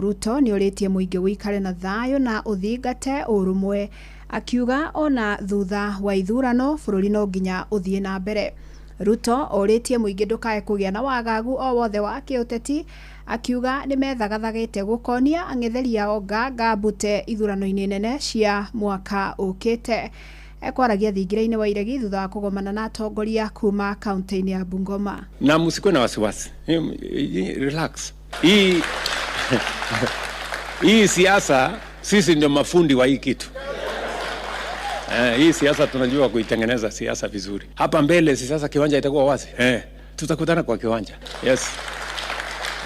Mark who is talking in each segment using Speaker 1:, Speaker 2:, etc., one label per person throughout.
Speaker 1: Ruto nĩ orĩtie mũingĩ ũikare na thayũ na ũthingate ũrũmwe, akiuga ona thutha wa ithurano bũrũri no nginya ũthiĩ na mbere. Ruto orĩtie mũingĩ ndũkae kũgĩa na wagagu o wothe wa kĩũteti, akiuga nĩ methagathagĩte gũkonia ang'etheri ao nganga mbute ithurano-inĩ nene cia mwaka ũkĩte. Ekwaragia thingira-inĩ wa iregi thutha wa kũgomana na atongoria kuma kaunti-inĩ ya Bungoma.
Speaker 2: Na msikuwe na wasiwasi, relax. Hii siasa sisi ndio mafundi wa hii kitu. Hii siasa tunajua kuitengeneza siasa vizuri. Hapa mbele si sasa kiwanja itakuwa wazi. Tutakutana kwa kiwanja. Yes.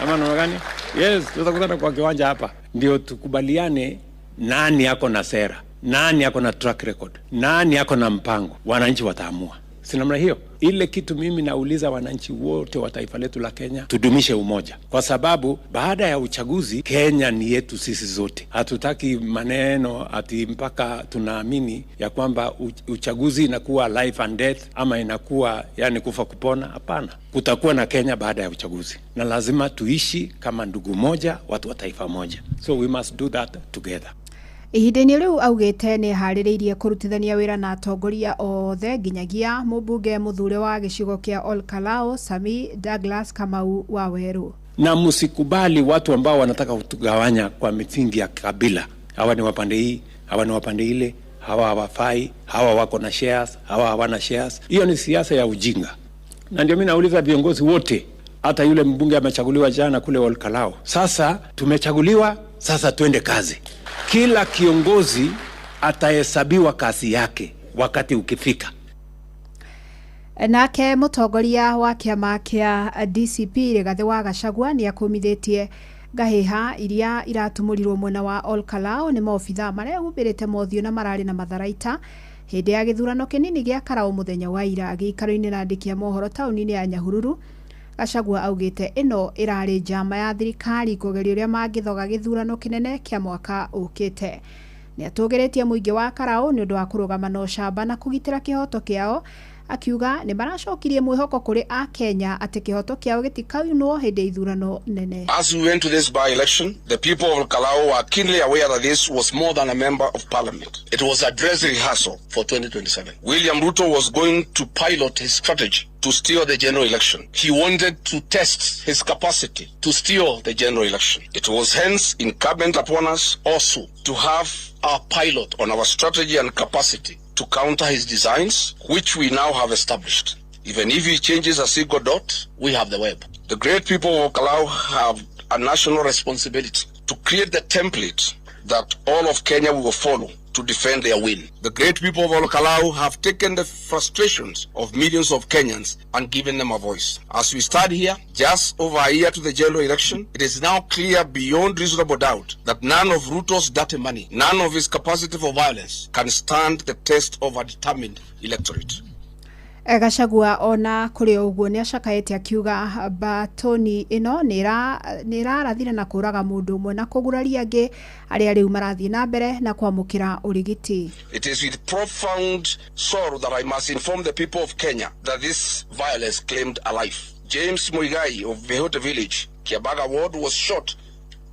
Speaker 2: Ama namna gani? Yes, tutakutana kwa kiwanja hapa. Ndio tukubaliane nani ako na sera, nani ako na track record, nani ako na mpango. Wananchi wataamua. Si namna hiyo? Ile kitu mimi nauliza wananchi wote wa taifa letu la Kenya, tudumishe umoja, kwa sababu baada ya uchaguzi Kenya ni yetu sisi zote. Hatutaki maneno ati mpaka tunaamini ya kwamba uchaguzi inakuwa life and death ama inakuwa yani kufa kupona. Hapana, kutakuwa na Kenya baada ya uchaguzi, na lazima tuishi kama ndugu moja, watu wa taifa moja, so we must do that together.
Speaker 1: Ihinda-inĩ rĩu augĩte nĩ eharĩrĩirie kũrutithania wĩra na atongoria othe nginyagia mũmbunge mũthure wa gĩcigo kĩa Ol Kalou Sami Douglas Kamau wa Werũ.
Speaker 2: Na msikubali watu ambao wanataka kutugawanya kwa misingi ya kabila. Hawa ni wapande hii, hawa ni wapande ile, hawa hawafai, hawa wako na shares, hawa hawana shares. Hiyo ni siasa ya ujinga, na ndio mimi nauliza viongozi wote, hata yule mbunge amechaguliwa jana kule Ol Kalou. Sasa tumechaguliwa, sasa twende kazi. Kila kiongozi atahesabiwa kazi yake wakati ukifika.
Speaker 1: Nake mũtongoria wa kĩama kĩa DCP Rigathĩ wa Gachagua nĩ akũmithĩtie ngahĩha iria iratumũrirwo mwena wa Ol Kalou nĩ maobithaa marehumbĩrĩte mothiũ na mararĩ na matharaita hĩndĩ ya gĩthurano kĩnini gĩa Karau mũthenya wa ira. Gĩikaro-inĩ na andĩki a mohoro taũni-inĩ ya Nyahururu, Gachagua augĩte ĩno ĩrarĩ njama ya thirikari kũgeria ũrĩa mangĩthoga gĩthurano kĩnene kĩa mwaka ũkĩte. Nĩ atũgĩrĩtie mũingĩ wa Karau nĩ ũndũ wa kũrũgama na ũcamba na kũgitĩra kĩhoto kĩao, akiuga nĩ maracokirie mwĩhoko kũrĩ akenya atĩ kĩhoto kĩao gĩtikaunwo hĩndĩ ya ithurano nene.
Speaker 3: As we went to this by-election, the people of Kalau were keenly aware that this was more than a member of parliament. It was a dress rehearsal for 2027. William Ruto was going to pilot his strategy to steal the general election. He wanted to test his capacity to steal the general election. It was hence incumbent upon us also to have our pilot on our strategy and capacity to counter his designs, which we now have established. Even if he changes a single dot, we have the web. The great people of Kalau have a national responsibility to create the template that all of Kenya will follow to defend their win. The great people of Ol Kalou have taken the frustrations of millions of Kenyans and given them a voice. As we stand here, just over a year to the general election, it is now clear beyond reasonable doubt that none of Ruto's dirty money, none of his capacity for violence can stand the test of a determined electorate.
Speaker 1: Gachagua ona kũrĩ o ũguo nĩ acakaĩte akiuga batoni ĩno nĩ ĩrarathire na kũraga mũndũ ũmwe na kũguraria angĩ arĩa rĩu marathiĩ na mbere na kwamũkĩra ũrigiti.
Speaker 3: It is with profound sorrow that I must inform the people of Kenya that this violence claimed a life. James Muigai of Vehote village, Kiabaga ward, was shot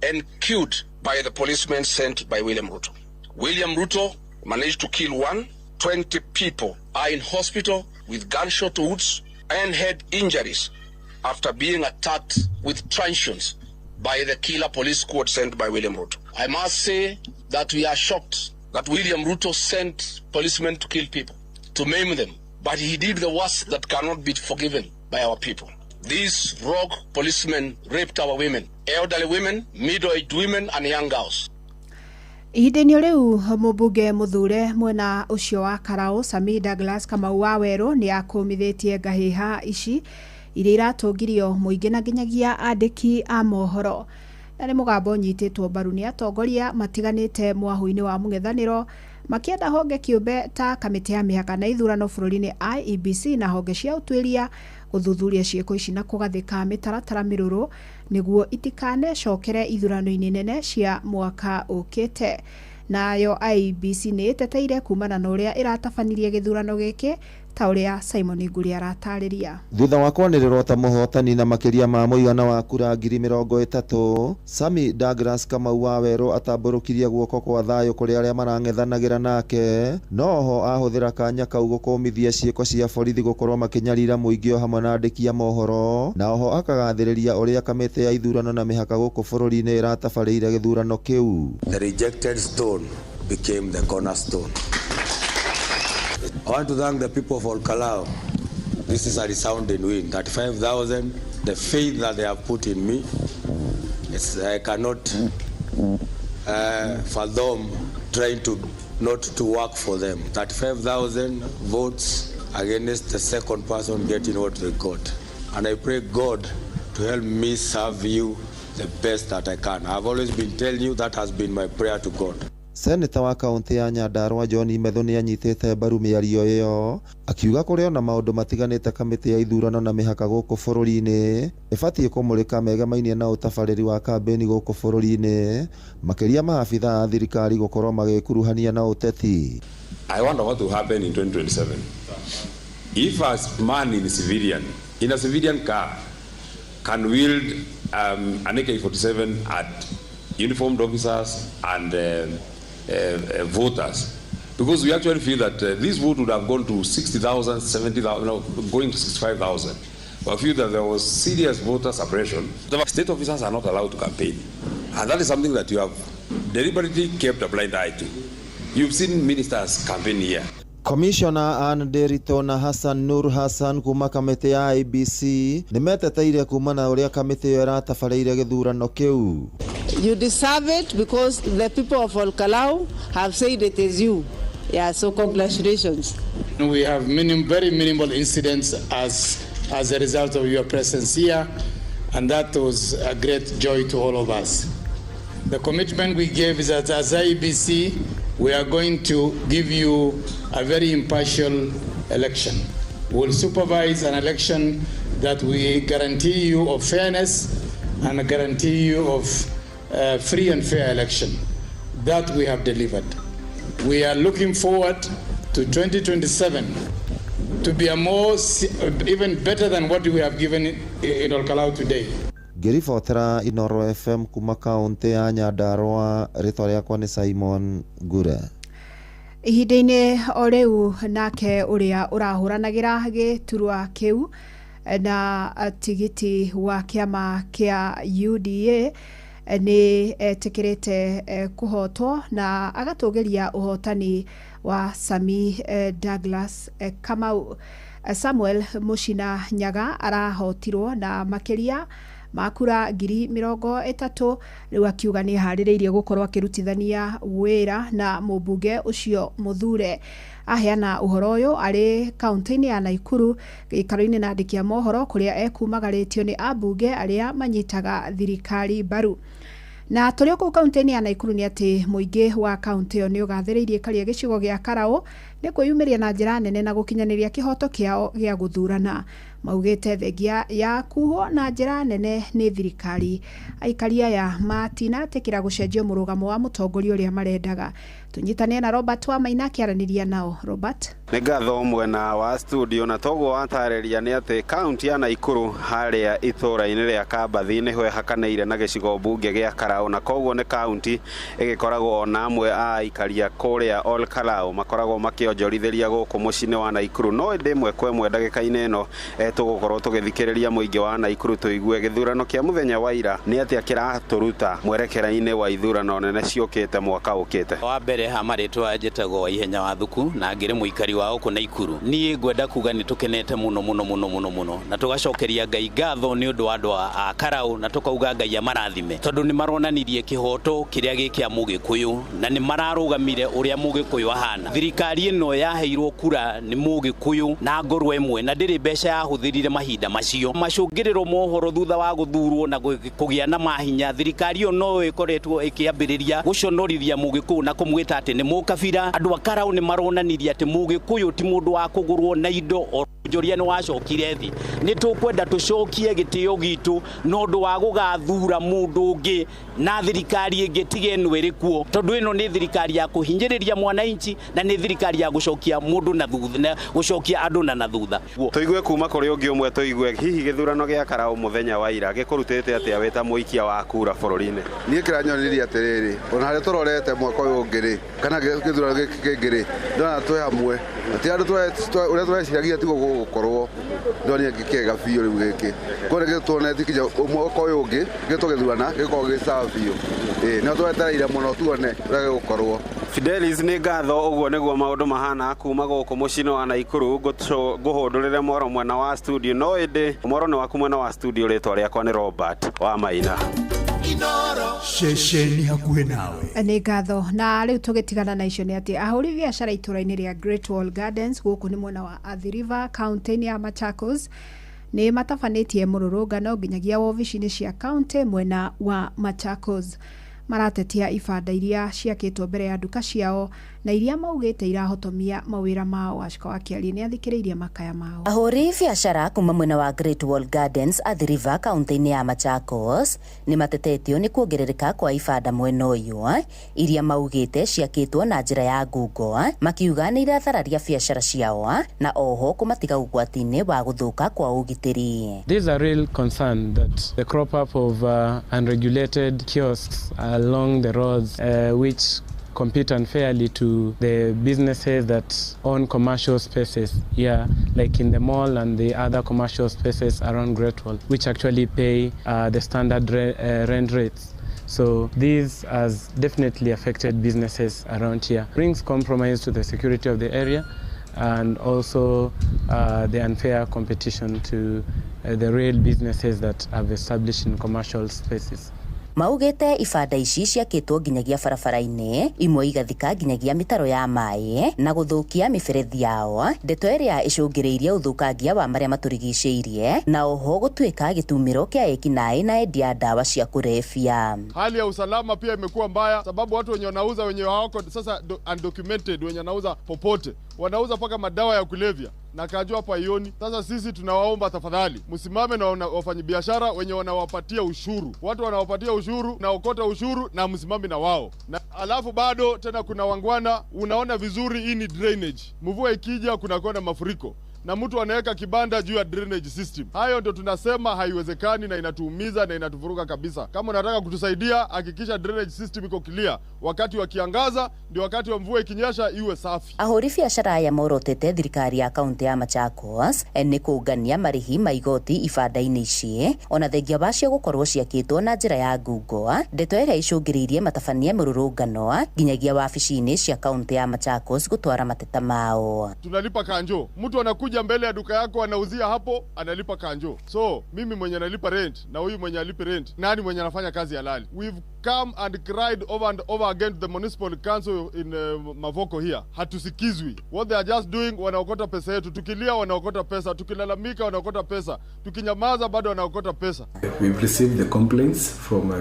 Speaker 3: and killed by the policemen sent by William Ruto. William Ruto managed to kill one. 20 people are in hospital with gunshot wounds and head injuries after being attacked with truncheons by the killer police squad sent by William Ruto. I must say that we are shocked that William Ruto sent policemen to kill people, to maim them, but he did the worst that cannot be forgiven by our people. These rogue policemen raped our women, elderly women, middle-aged women, and young girls.
Speaker 1: Ihinda-inĩ rĩu mũmbunge mũthure mwena ũcio wa Karau Sami Douglas Kamau wa Werũ nĩ akũmithĩtie ngahĩha ici iria iratũngirio mũingĩ na nginyagia andĩki a mohoro, na nĩ mũgambo ũnyitĩtwo mbaru nĩ atongoria matiganĩte mwahũ-inĩ wa mũng'ethanĩro makĩenda honge kĩũmbe ta kamĩtĩ ya mĩhaka na ithurano bũrũri-inĩ IEBC na honge cia ũtuĩria gũthuthuria ciĩko ici na kũgathĩka mĩtaratara mĩrũrũ nĩguo itikanecokere ithurano-inĩ nene cia mwaka ũkĩte. Nayo IEBC nĩ ĩteteire kumana na ũrĩa ĩratabanirie gĩthurano gĩkĩ Ta ũrĩa Simon Nguri aratarĩria.
Speaker 4: Thutha wa kwanĩrĩrwo ta mũhotani na makĩria ma mũigana wa kura 30,000, Sami Douglas Kamau wa Werũ atambũrũkirie guoko kwa thayũ kũrĩ arĩa marang'ethanagĩra nake, no oho ahũthĩra kanya kau gũkũmithia ciĩko cia borithi gũkorwo makĩnyarira mũingĩ o hamwe na andĩki a mohoro, na oho akagathĩrĩria ũrĩa kamĩtĩ ya ithurano na mĩhaka gũkũ bũrũri-inĩ ĩratabarĩire gĩthurano kĩu.
Speaker 5: The rejected stone became the cornerstone. I want to thank the people of Olkalou. This is a resounding win. 35,000, the faith that they have put in me, I cannot fathom trying to not to work for them. 35,000 votes against the second person getting what they got. And I pray God to help me serve you the best that I can. I've always been telling you that has been my prayer to God.
Speaker 4: Seneta wa kaunti ya Nyandarua John Methu nĩ anyitĩte mbaru mĩario ĩyo, akiuga kũrĩ ona maũndũ matiganĩte kamĩtĩ ya ithurano na mĩhaka gũkũ bũrũri-inĩ ĩbatiĩ kũmũrĩka megemainie na ũtabarĩri wa kambĩni gũkũ bũrũri-inĩ, makĩria maabitha a thirikari gũkorwo magĩkuruhania na ũteti.
Speaker 6: I wonder what will happen in 2027. If a man in a civilian car can wield an AK-47 at uniformed officers and voters, because we actually feel that this vote would have gone to 60,000, 70,000, no, going to 65,000. But I feel that there was serious voter suppression. The state officers are not allowed to campaign. And that is something that you have deliberately kept a blind eye to. You've seen ministers campaign here.
Speaker 4: Commissioner Ann Nderitu na Hassan Nur Hassan kuma kamĩtĩ ya IEBC nĩmeteteire kumana na ũrĩa kamĩtĩ ĩyo ĩratabarĩire gĩthurano kĩu.
Speaker 7: You deserve it because the people of Olkalou have said it is you. Yeah, so congratulations.
Speaker 8: We have very minimal incidents as a result of your presence here, and that was a great joy to all of us. The commitment we gave is that as IEBC, we are going to give you a very impartial election. We'll supervise an election that we guarantee you of fairness and guarantee you of free and fair election. That we have delivered. We are looking forward to 2027 to be a more, even better than what we have given in Olkalou today.
Speaker 4: Ngĩribotera Inooro FM kuma kaunti ya Nyandarua, rĩtwa rĩakwa nĩ Simon Ngure.
Speaker 1: Ihinda-inĩ o rĩu, nake ũrĩa ũrahũranagĩra gĩturwa kĩu na tigiti wa kĩama kĩa UDA nĩ etĩkĩrĩte kũhotwo na agatũgĩria ũhotani wa Sami Douglas Kamau. Samuel Muchina Nyaga arahotirwo na makĩria ma kura 30,000. Rĩu akiuga nĩ eharĩrĩirie gũkorwo akĩrutithania wĩra na mũmbunge ũcio mũthure. Aheana ũhoro ũyũ arĩ kaunti-inĩ ya Naikuru gĩikaro-inĩ na andĩki a mohoro, kũrĩa ekumagarĩtio nĩ ambunge arĩa manyitaga thirikari mbaru. Na tũrĩ o kũu kaunti-inĩ ya Naikuru, nĩ atĩ mũingĩ wa kaunti ĩyo nĩ ũgathĩrĩirie karia gĩcigo gĩa Karaũ nĩ kwĩyumĩria na njĩra nene na gũkinyanĩria kĩhoto kĩao gĩa gũthurana. Maugĩte thengia ya kuhwo na njĩra nene nĩ thirikari, aikari aya matinatĩkĩra gũcenjio mũrũgamo wa mũtongoria ũrĩa marendaga. Tũnyitane na Robert Wamaina akĩaranĩria nao. Robert.
Speaker 9: Nĩ ngatho mwena wa studio, na toguo watarĩria nĩ atĩ kaunti ya Naikuru harĩa itũũra-inĩ rĩa Kambathi nĩho ĩhakanĩire na gĩcigo mbunge gĩa Karau, na koguo nĩ kaunti ĩgĩkoragwo na amwe a aikaria kũrĩa Ol Kalou makoragwo makĩonjorithĩria gũkũ mũciĩ-inĩ wa Naikuru. No ĩndĩ ĩmwe kwa ĩmwe ndagĩka-inĩ ĩno tũgũkorwo tũgĩthikĩrĩria mũingĩ wa Naikuru tũigue gĩthurano kĩa mũthenya wa ira nĩ atĩa kĩratũruta mwerekera-inĩ wa ithurano nene ciũkĩte mwaka ũkĩte.
Speaker 10: Wa mbere ha marĩtwa njĩtagwo Ihenya wa Thuku na ngĩrĩ mũikari wa gũkũ Naikuru. Niĩ ngwenda kuga nĩ tũkenete mũno mũno mũno mũno mũno, na tũgacokeria Ngai ngatho nĩ ũndũ wa andũ a Karau, na tũkauga Ngai amarathime tondũ nĩ maronanirie kĩhoto kĩrĩa gĩ kĩa mũgĩkũyũ na nĩ mararũgamire ũrĩa mũgĩkũyũ ahana. Thirikari ĩno yaheirwo kura nĩ mũgĩkũyũ na ngoro ĩmwe, na ndĩrĩ mbeca yahũthĩrire mahinda macio. Macũngĩrĩro mohoro thutha wa gũthurwo na kũgĩa na mahinya, thirikari ĩyo no ĩkoretwo ĩkĩambĩrĩria gũconorithia mũgĩkũyũ na kũmwĩta atĩ nĩ mũkabira. Andũ a Karau nĩ maronanirie atĩ mũgĩkũyũ ti mũndũ wa kũgũrwo na indo. Wonjoria nĩ wacokire thĩ. Nĩ tũkwenda tũcokie gĩtĩo gitũ na ũndũ wa gũgathura mũndũ ũngĩ na thirikari ĩngĩ tiga ĩno ĩrĩ kuo, tondũ ĩno nĩ thirikari ya kũhinyĩrĩria mwananchi na nĩ thirikari ya gũcokia mũndũ na thutha, gũcokia andũ na thutha.
Speaker 9: Tũigue kuma kũrĩ ũngĩ ũmwe, tũigue hihi gĩthurano gĩa Karau mũthenya wa ira gĩkũrutĩte atĩa wĩ ta mũikia wa kura bũrũri-inĩ?
Speaker 11: Niĩ kĩranyonirie atĩrĩrĩ, ona harĩa tũrorete mwaka ũyũ ũngĩ rĩ, kana gĩthurano gĩkĩ kĩngĩ rĩ, ndona twĩ hamwe ti andũ ũrĩa tũreciragia tiguo gũgũkorwo. Ndonire kĩega biũ rĩu gĩkĩ kuona gĩtũ tuonete kinya mwaka ũyũ ũngĩ gĩtũgĩthurana gĩkorwo gĩ sawa biũ. Ĩĩ no twetereire mũno tuone ũrĩa gĩgũkorwo.
Speaker 9: Fidelis, nĩ ngatho. Ũguo nĩguo maũndũ mahana kuma gũkũ mũciĩ-inĩ wa Naikuru. Ngũhũndũrĩre mwaro mwena wa studio, no ĩndĩ mwaro nĩ waku mwena wa studio. Rĩtwa rĩakwa nĩ Robert wa Maina.
Speaker 12: Ceceni hakuhĩ nawe.
Speaker 1: Nĩ ngatho. Na rĩu tũgĩtigana na icio nĩ atĩ ahũri biacara itũra-inĩ rĩa Great Wall Gardens, gũkũ nĩ mwena wa Athi River, kaunti-inĩ ya Machakos, nĩ matabanĩtie mũrũrũngano nginyagia wobici-inĩ cia kaunti mwena wa Machakos. Maratetia ibanda iria ciakĩtwo mbere ya nduka ciao na iria maugĩte irahotomia mawĩra mao. Wacika wa Kĩarie nĩ athikĩrĩirie makaya mao.
Speaker 13: Ahũri biacara kuma mwena wa Great Wall Gardens, Athi River, kaunti-inĩ ya Machakos nĩ matetetio nĩ kuongerereka kwa ibanda mwena ũyũ iria maugĩte ciakĩtwo na njĩra ya ngungo, makiuga nĩ irathararia biacara ciao na oho kũmatiga ũgwati-inĩ wa gũthũka kwa ũgitĩri.
Speaker 14: There's a real concern that the crop up of unregulated kiosks along the roads, which compete unfairly to the businesses that own commercial spaces here, like in the mall and the other commercial spaces around Great Wall, which actually pay the standard rent rates. So this has definitely affected businesses around here. Brings compromise to the security of the area and also the unfair competition to the real businesses that have established in commercial spaces.
Speaker 13: Maugĩte ibanda ici ciakĩtwo nginyagia barabara-inĩ, imwe igathika nginyagia mĩtaro ya maĩ na gũthũkia mĩberethi yao, ndeto ĩrĩa ĩcũngĩrĩirie ũthũkangia wa marĩa matũrigicĩirie na oho gũtuĩka gĩtumĩro kĩa ekinaĩ na endia ndawa cia kũrebia.
Speaker 15: Hali ya usalama pia imekuwa mbaya, sababu watu wenye wanauza, wenye hawako sasa undocumented, wenye wanauza popote, wanauza paka madawa ya kulevya na kajua hapa ioni. Sasa sisi tunawaomba tafadhali, msimame na wafanyabiashara wenye wanawapatia ushuru, watu wanawapatia ushuru na okota ushuru, na msimame na wao. Na alafu bado tena kuna wangwana, unaona vizuri hii ni drainage. Mvua ikija kunakuwa na mafuriko na mtu anaweka kibanda juu ya drainage system. Hayo ndio tunasema haiwezekani na inatuumiza na inatuvuruga kabisa. Kama unataka kutusaidia, hakikisha drainage system iko clear. Wakati wa kiangaza ndio wakati wa mvua ikinyesha iwe safi.
Speaker 13: Ahũri biacara aya morotete thirikari ya kaunti ya Machakos nĩ kũngania marĩhi ma igoti ibanda-inĩ ici ona thengia wacio gũkorwo ciakĩtwo na njĩra ya ngungo, ndeto ĩrĩa icũngĩrĩirie matabania mĩrũrũngano nginyagia wabici-inĩ cia kaunti ya Machakos gũtwara mateta mao.
Speaker 15: Tunalipa kanjo. Mtu anakuja mbele ya duka yako anauzia hapo, analipa kanjo. So mimi mwenye nalipa rent na huyu mwenye alipi rent, nani mwenye anafanya kazi halali? We've come and cried over and over again to the municipal council in Mavoko here. Hatusikizwi. What they are just doing, wanaokota pesa yetu. Tukilia wanaokota pesa, tukilalamika wanaokota pesa, tukinyamaza bado wanaokota pesa.
Speaker 16: We've received the complaints from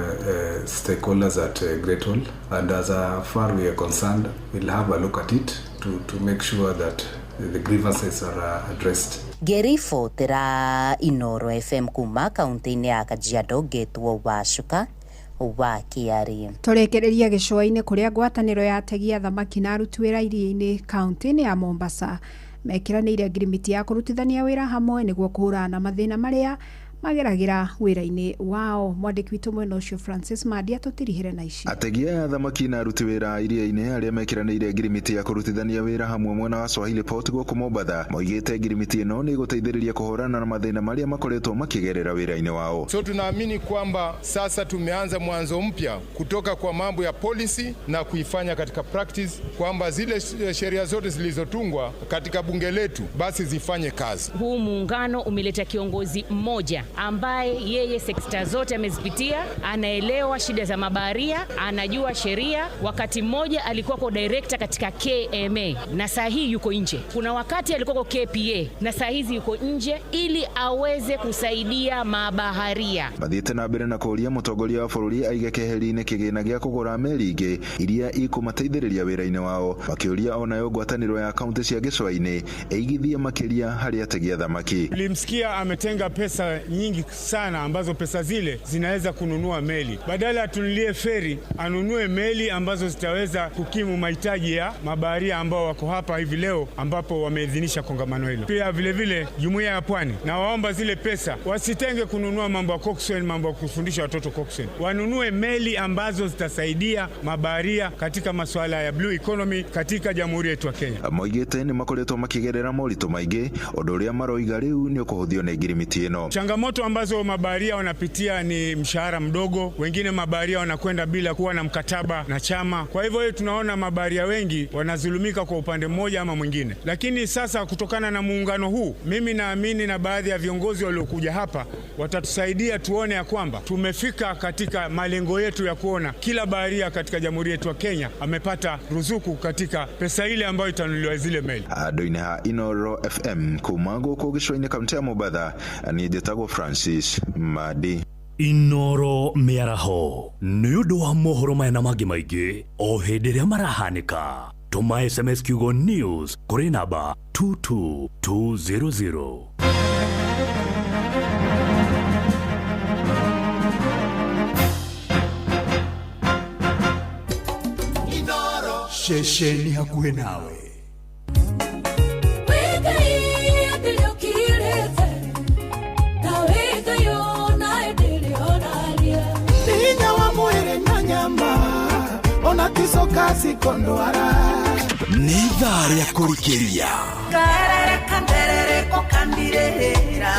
Speaker 16: stakeholders at Great Hall, and as far we are concerned, we'll have a look at it to make sure that the grievances are addressed.
Speaker 13: Ngĩribotera Inoro FM kuma kaunti-inĩ ya Kajiado, ngetwo Wacuka wa Kĩarĩ.
Speaker 1: Tũrĩkĩrĩria gĩcũa-inĩ kũrĩa ngwatanĩro ya ategi a thamaki na aruti wĩra iria-inĩ kaunti-inĩ ya Mombasa mekĩranĩire ngirimiti ya kũrutithania wĩra hamwe nĩguo kũhũrana na mathĩna marĩa mageragĩra wĩra-inĩ wao. Mwandĩki witũ mwena ũcio Francis Mandia tũtirihĩre na ici.
Speaker 17: Ategi a thamaki na aruti wĩra iria-inĩ arĩa mekĩranĩire ngirimiti ya kũrutithania wĩra hamwe mwena wa Swahili Port gũkũ Mombatha moigĩte ngirimiti ĩno nĩ ĩgũteithĩrĩria kũhũrana na mathĩna marĩa makoretwo makĩgerera wĩra-inĩ wao.
Speaker 8: So tunaamini kwamba sasa tumeanza mwanzo mpya kutoka kwa mambo ya policy na kuifanya katika practice, kwamba zile sheria zote zilizotungwa katika bunge letu basi zifanye kazi.
Speaker 18: Huu muungano umeleta kiongozi mmoja
Speaker 12: ambaye yeye sekta zote amezipitia, anaelewa shida za mabaharia, anajua sheria. Wakati mmoja alikuwa kwa director katika KMA na saa hii yuko nje. Kuna wakati alikuwa kwa KPA na saa hizi yuko nje, ili aweze kusaidia mabaharia.
Speaker 17: Mathiĩte na mbere na kũũria mũtongoria wa bũrũri aige keheri-inĩ kĩgĩna gĩa kũgũra meri ingĩ iria ikũmateithĩrĩria wĩra-inĩ wao, makĩũria onayo ngwatanĩro ya kaunti cia gĩcũa-inĩ ĩigithie makĩria harĩ ategi a thamaki.
Speaker 18: Tulimsikia ametenga pesa nyingi sana ambazo pesa zile zinaweza kununua meli. Badala atunulie feri, anunue meli ambazo zitaweza kukimu mahitaji ya mabaharia ambao wako hapa hivi leo ambapo wameidhinisha kongamano hilo. Pia vilevile jumuiya ya pwani, na waomba zile pesa wasitenge kununua mambo ya coxswain, mambo ya kufundisha watoto coxswain. Wanunue meli ambazo zitasaidia mabaharia katika masuala ya blue economy katika jamhuri yetu ya Kenya.
Speaker 17: Moigĩte nĩ makoretwo makĩgerera moritũ maingĩ, ũndũ ũrĩa maroiga rĩu nĩ ũkũhũthio nĩ ngirimiti ĩno.
Speaker 18: Changamoto ambazo mabaharia wanapitia ni mshahara mdogo, wengine mabaharia wanakwenda bila kuwa na mkataba na chama. Kwa hivyo hiyo tunaona mabaharia wengi wanazulumika kwa upande mmoja ama mwingine, lakini sasa kutokana na muungano huu, mimi naamini na baadhi ya viongozi waliokuja hapa watatusaidia tuone ya kwamba tumefika katika malengo yetu ya kuona kila baharia katika jamhuri yetu ya Kenya amepata ruzuku katika pesa ile ambayo itanunuliwa zile meli.
Speaker 17: Andũ-inĩ ha Inoro FM kuma gũkũ gĩcũa-inĩ kaunti ya Mombatha, niĩ njĩtagwo Francis Madi.
Speaker 19: Inoro mĩaraho nĩ ũndũ wa mohoro maya na mangĩ maingĩ o hĩndĩ ĩrĩa marahanĩka, tũma SMS kiugo news kũrĩ namba 22200.
Speaker 20: Ceceni hakuhĩ nawe.
Speaker 21: Hinya wa mwĩrĩ na nyama ona ticoka cikondwara.
Speaker 20: Nĩ ithaa rĩa kũrikĩria.
Speaker 22: Karere kanderereko kandirĩra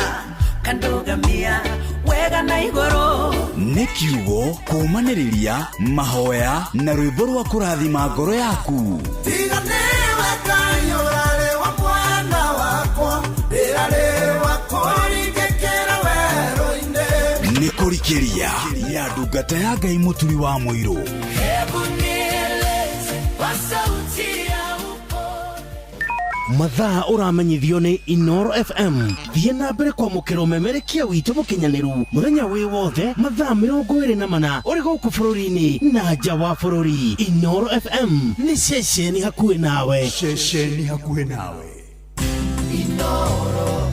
Speaker 22: kandugamia wega na igũrũ.
Speaker 20: Nĩ kiugo kũũmanĩrĩria mahoya na rwĩmbo rwa kũrathima ngoro yaku.
Speaker 21: Tiga nĩwe Ngai ũrarĩ wa mwana wakwa, ndĩrarĩ wa kũringĩkĩra werũ-inĩ.
Speaker 20: Nĩ kũrikĩria ya ndungata ya Ngai Mũturi wa Mũirũ.
Speaker 22: Hebu nieleze kwa sauti ya upole.
Speaker 23: Mathaa ũramenyithio nĩ Inoro FM. Thiĩ na mbere kwamũkĩra ũmemerekia witũ mũkinyanĩru mũthenya wĩ wothe mathaa 24 ũrĩ gũkũ bũrũri-inĩ na nja wa bũrũri. Inoro FM nĩ ceceni hakuhĩ nawe.
Speaker 20: Ceceni hakuhĩ nawe.
Speaker 22: Inoro.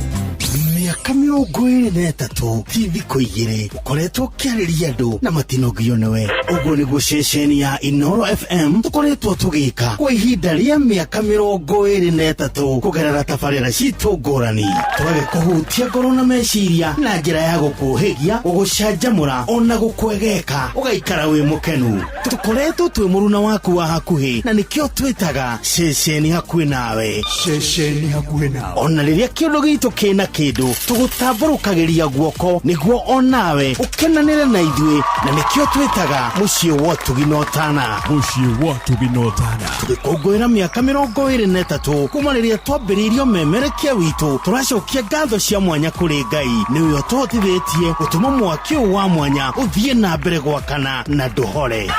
Speaker 23: Mĩaka 23 ti thikũ igĩrĩ ũkoretwo ũkĩarĩria andũ na matinogio nĩwe. Ũguo nĩguo ceceni ya Inoro FM tũkoretwo tũgĩka kwa ihinda rĩa mĩaka 23 kũgerera tabarĩra citũ ngũrani, tũgagĩkũhutia ngoro na meciria na njĩra ya gũkũhĩgia, gũgũcanjamũra ona gũkwegeka ũgaikara wĩ mũkenu. Tũkoretwo twĩ mũruna waku wa hakuhĩ na nĩkĩo twĩtaga ceceni hakuhĩ nawe.
Speaker 20: Ceceni hakuhĩ nawe.
Speaker 23: Ona rĩrĩa kĩũndũ gitũ kĩna kĩndũ tũgũtambũrũkagĩria guoko nĩguo onawe ũkenanĩre na ithuĩ, na nĩkĩo twĩtaga mũciĩ wa ũtugi na ũtana.
Speaker 20: Mũciĩ wa ũtugi na ũtana.
Speaker 23: Tũgĩkũngũĩra mĩaka 23 kuma rĩrĩa twambĩrĩirie ũmemerekia witũ, tũracokia ngatho cia mwanya kũrĩ Ngai nĩwe ũtũhotithĩtie gũtũma mwaki ũyũ wa mwanya ũthiĩ na mbere gwakana na ndũhore.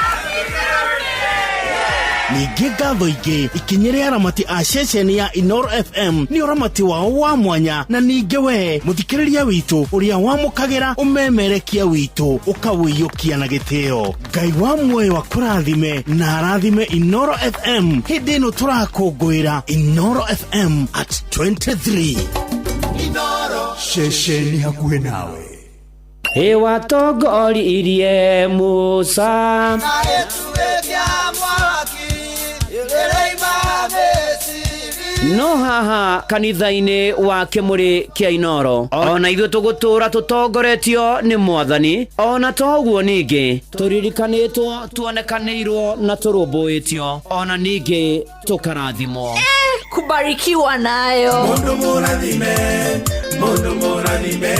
Speaker 23: Ningĩ ngatho ingĩ ikinyĩre aramati a ceceni ya Inoro FM nĩ ũramati wao wa mwanya, na ningĩ we mũthikĩrĩria witũ ũrĩa wamũkagĩra ũmemerekia witũ ũkawĩiyũkia na gĩtĩo. Ngai wa muoyo akũrathime na arathime Inoro FM hĩndĩ ĩno tũrakũngũĩra Inoro FM at 23.
Speaker 21: Inoro.
Speaker 20: Ceceni hakuhĩ nawe.
Speaker 24: Ĩwatongoririe Musa
Speaker 21: na ĩtuĩkia mwaki
Speaker 24: no haha kanitha-inĩ wa kĩmũrĩ kĩa Inoro ona ithuĩ tũgũtũra tũtongoretio nĩ Mwathani, ona toguo ningĩ tũririkanĩtwo, tuonekanĩirwo na tũrũmbũĩtio, ona ningĩ tũkarathimwo.
Speaker 25: Kubarikiwa nayo.
Speaker 21: Mundu mũrathime, Mundu murathime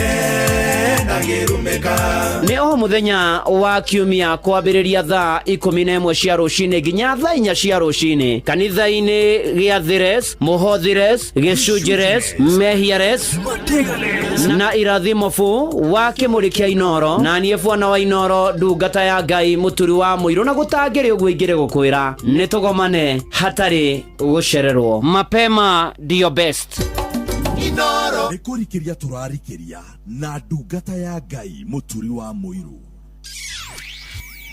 Speaker 21: ndangirumika.
Speaker 24: Nĩ o mũthenya wa kiumia kwambĩrĩria thaa 11 cia rũcinĩ nginya thaa 4 cia rũcinĩ kanitha-inĩ gĩa Thires, Mũhothires, Gĩcunjires, Mehiares na Irathimobu wa Kĩmũrĩ kĩa Inoro na niĩ bwana wa Inoro ndungata ya Ngai mũturi wa mũirũ na gũtangĩrĩ ũguo ingĩrĩ gũkwĩra nĩ tũgomane hatarĩ gũcererwo. Mapema ndio best.
Speaker 2: Nĩ kũrikĩria tũrarikĩria na ndungata ya Ngai mũturi wa mũirũ.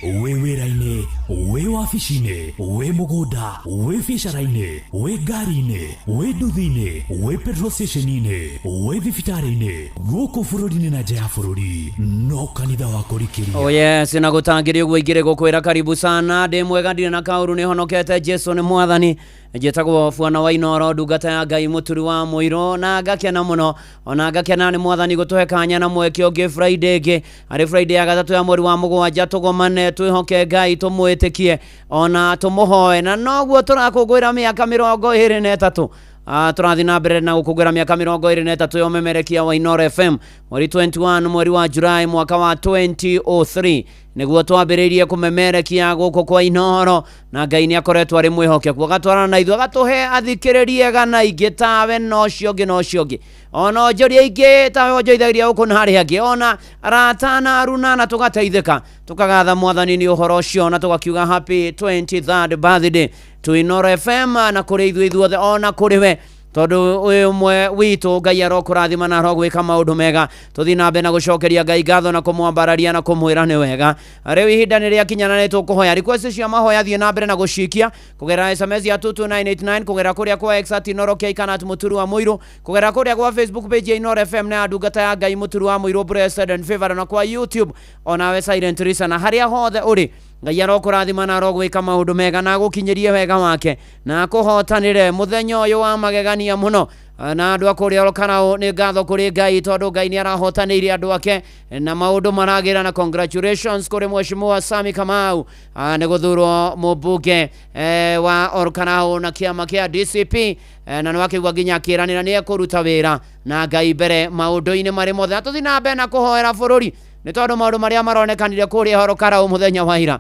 Speaker 19: Wĩ wĩra-inĩ, wĩ wabici-inĩ, wĩ mũgũnda, wĩ biacara-inĩ, wĩ ngari-inĩ, wĩ nduthi-inĩ, wĩ petrol station-inĩ, wĩ thibitarĩ-inĩ, gũkũ bũrũri-inĩ na nja ya bũrũri, no kanitha wa kũrikĩria.
Speaker 24: Oh yes, na gũtangĩrĩ ũguo ingĩrĩ gũkwĩra karibu sana. Ndĩ mwega ndirĩ na kaũru, nĩ honokete, Jesu nĩ mwathani. Njĩtagwo bwana wa Inoro ndungata ya Ngai mũturi wa mũirũ na ngakena mũno ona ngakena nĩ mwathani gũtũhe kanya na mweke ũngĩ Friday ĩngĩ arĩ Friday ya gatatũ ya mweri wa mũgwanja tũgomane twĩhoke Ngai tũmwĩtĩkie ona tũmũhoe na noguo tũrakũngũĩra mĩaka 23. Tũrathiĩ na mbere na gũkũngũĩra mĩaka 23 ya ũmemerekia wa Inoro FM mweri 21 mweri wa Julai mwaka wa 2003 nĩguo twambĩrĩirie kũmemerekia gũkũ kwa Inoro na Ngai nĩ akoretwo arĩ mwĩhokeku agatwarana na ithuĩ agatũhe athikĩrĩria ega na ingĩ tawe na ũcio ũngĩ na ũcio ũngĩ ona onjoria aingĩ tawe onjoithagia gũkũ na harĩa hangĩ ona arata na aruna na tũgateithĩka tũkagatha mwathani nĩ ũhoro ũcio na tũgakiuga happy 23rd birthday to Inoro FM na kũrĩ ithuĩ ithuothe ona kũrĩ we tondũ ũyũ ũmwe witũ Ngai arokũrathima na arogwĩka maũndũ mega. Tũthiĩ na mbere na gũcokeria Ngai ngatho na kũmwambararia na kũmwĩra nĩ wega. Rĩu ihinda nĩ rĩakinya na nĩ tũkũhoya request cia mahoya thiĩ na mbere na gũcikia kũgerera SMS ya 22989 kũgerera kũrĩa kwa X at Inoro K kana at Mũturi wa Mũirũ kũgerera kũrĩa kwa Facebook page ya Inoro FM na ya ndungata ya Ngai Mũturi wa Mũirũ Blessed and Favored na kwa YouTube onawe Silent Listener harĩa hothe ũrĩ Ngai arokũrathima na arogwĩka maũndũ mega na agũkinyĩrie wega wake na akũhotanĩre mũthenya ũyũ wa magegania mũno. Na andũ a kũrĩa Olkarau nĩ ngatho kũrĩ Ngai tondũ Ngai nĩ arahotanĩire andũ ake na maũndũ maragĩra na congratulations kũrĩ Mheshimiwa Sami Kamau nĩ gũthurwo mũmbunge wa Olkarau na kĩama kĩa DCP na nĩ wakĩigua nginya akĩranĩra nĩ ekũruta wĩra na Ngai mbere maũndũ-inĩ marĩ mothe. Na tũthiĩ na mbere na kũhoera bũrũri nĩ tondũ maũndũ marĩa maronekanire kũrĩa Olkarau mũthenya wa ira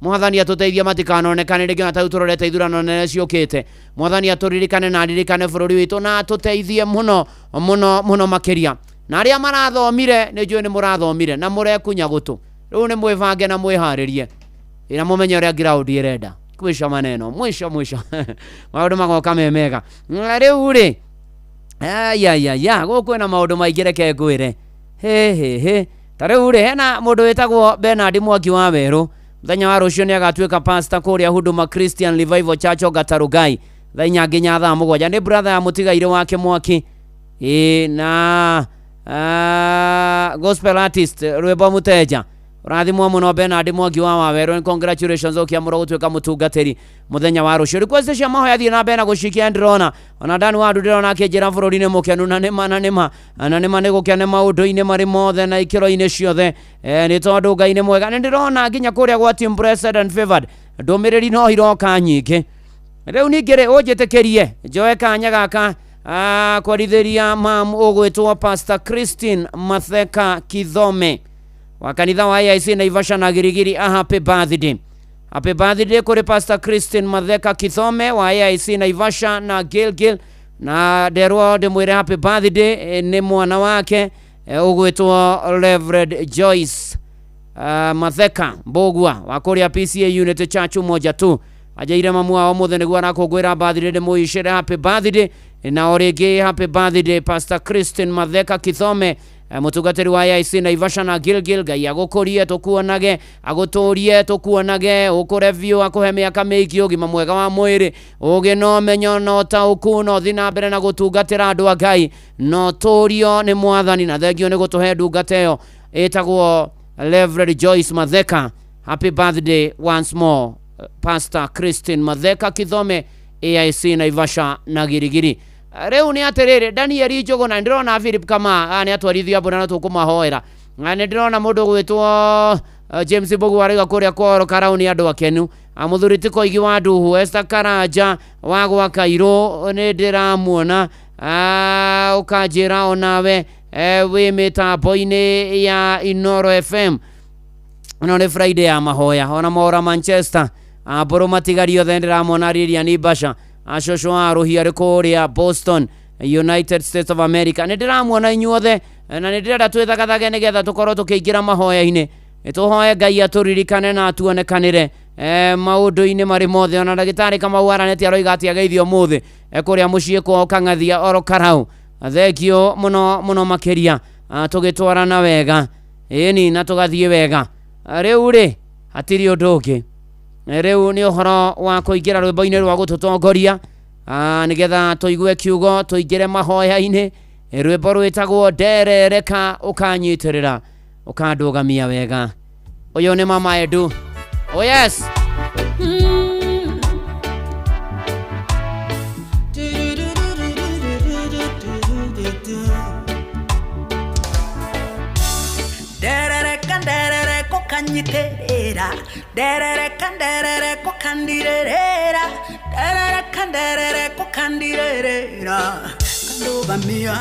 Speaker 24: mwathani atũteithie matikanonekane rĩngĩ ona tarĩu tũrorete ithurano nene ciũkĩte. Mwathani atũririkane na aririkane bũrũri witũ na atũteithie mũno mũno mũno makĩria. Na arĩa marathomire nĩ njũĩ nĩ mũrathomire na mũrekunya gũtũ rĩu nĩ mwĩbange na mwĩharĩrie na mũmenye ũrĩa ground ĩrenda. Kwisha maneno mwisho mwisho maũndũ magoka me mega. Rĩu rĩ ya gũkũ kwĩna maũndũ maingĩ reke ngwĩre he he he. Ta rĩu rĩ hena mũndũ wĩtagwo Bernard Mwangi wa Werũ mũthenya wa rũciũ nĩ agatuĩka pastor kũrĩa Huduma Christian Revival Church Gatarugai thaa 4 nginya thaa 7. Nĩ brother ya mũtigairĩ wake Mwaki na gospel artist rwĩmbo mũteja. Ũrathimwo mũno Bernard Mwangi wa Wawerũ, congratulations ũkĩamũrwo gũtuĩka mũtungatĩri mũthenya wa rũciũ. Request cia mahoya thiĩ na mbere na gũcikia ndĩrona ona Dani Wandu ndĩrona akĩnjĩra bũrũri nĩ mũkenu na nĩma na nĩma na nĩma nĩ gũkene maũndũ-inĩ marĩ mothe na ikĩro-inĩ ciothe nĩ tondũ Ngai nĩ mwega. Nĩ ndĩrona nginya kũrĩa gwa Team Blessed and Favored ndũmĩrĩri no iroka nyingĩ. Rĩu ningĩ rĩ ũnjĩtĩkĩrie njoe kanya gaka kwarithĩria mam ũgwĩtwo Pastor Christine Matheka Kithome wa kanitha wa AIC Naivasha na Girigiri a happy birthday. Happy birthday kũrĩ Pastor Christine Matheka Kithome wa AIC Naivasha na Gilgil na nderwo ndĩmwĩre happy birthday nĩ mwana wake ũgwĩtwo Reverend Joyce Matheka Mbũgua wa kũrĩa PCA Unity Church Umoja tu. Ajaire mamu wao mũthĩ nĩguo arakũngũĩra birthday ndĩmũicĩre happy birthday na o rĩngĩ happy birthday Pastor Christine Matheka Kithome mũtungatĩri wa AIC Naivasha na Gilgil. Ngai agũkũrie tũkuonage, agũtũrie tũkuonage, ũkũre biũ, akũhe mĩaka mĩingĩ, ũgima mwega wa mwĩrĩ, ũgĩ na ũmenyo na ũtaũku, na ũthiĩ na mbere na gũtungatĩra andũ a Ngai, na ũtũrio nĩ mwathani na thengio nĩ gũtũhe ndungata ĩyo ĩtagwo Reverend Joyce Matheka. Happy birthday once more Pastor Christine Matheka Kithome AIC Naivasha na Girigiri. Rĩu nĩ atĩrĩrĩ Daniel Njũgũna ndĩrona Philip Kama nĩ atwarithia mbura na tũkũmahoera. Nĩ ndĩrona mũndũ ũgwĩtwo James Mbogo arauga kũrĩa kwa Olkarau nĩ andũ akenu. Mũthuri ti Koigi wa Nduhu, Esther Karanja wa gwa Kairũ nĩ ndĩramuona. Ũkanjĩra onawe wĩ mĩtambo-inĩ ya Inoro FM. Ĩno nĩ Friday ya mahoya. Ona Mora Manchester, mbũrũ matigari othe ndĩramona. Lilian Basha, cũcũ wa rũhiũ arĩ kũrĩa Boston, United States of America, nĩ ndĩramuona inyuothe, na nĩ ndĩrenda twĩthagathage nĩgetha tũkorwo tũkĩingĩra mahoya-inĩ. Tũhoe Ngai atũririkane na atuonekanĩre maũndũ-inĩ marĩ mothe. Ona ndagĩtarĩ Kamau aranĩtie, aroiga atĩ ageithio ũmũthĩ kũrĩa mũciĩ kwao Kang'athia oro Karau. Thengio mũno mũno makĩria. Tũgĩtwarana wega, ĩni, na tũgathiĩ wega. Rĩu rĩ, hatirĩ ũndũ ũngĩ. Rĩu nĩ ũhoro wa kũingĩra rwĩmbo-inĩ rwa gũtũtongoria, nĩgetha tũigue kiugo, tũingĩre mahoya-inĩ. Rwĩmbo rwĩtagwo "Nderereka Ũkanyitĩrĩra Ũkandũgamia Wega". Ũyũ nĩ Mama Edu. Oh yes.
Speaker 22: Nderereka, nderereka ukanyiterera, nderereka, nderereka ukandirerera, nderereka, nderereka ukandirerera, kandũgamia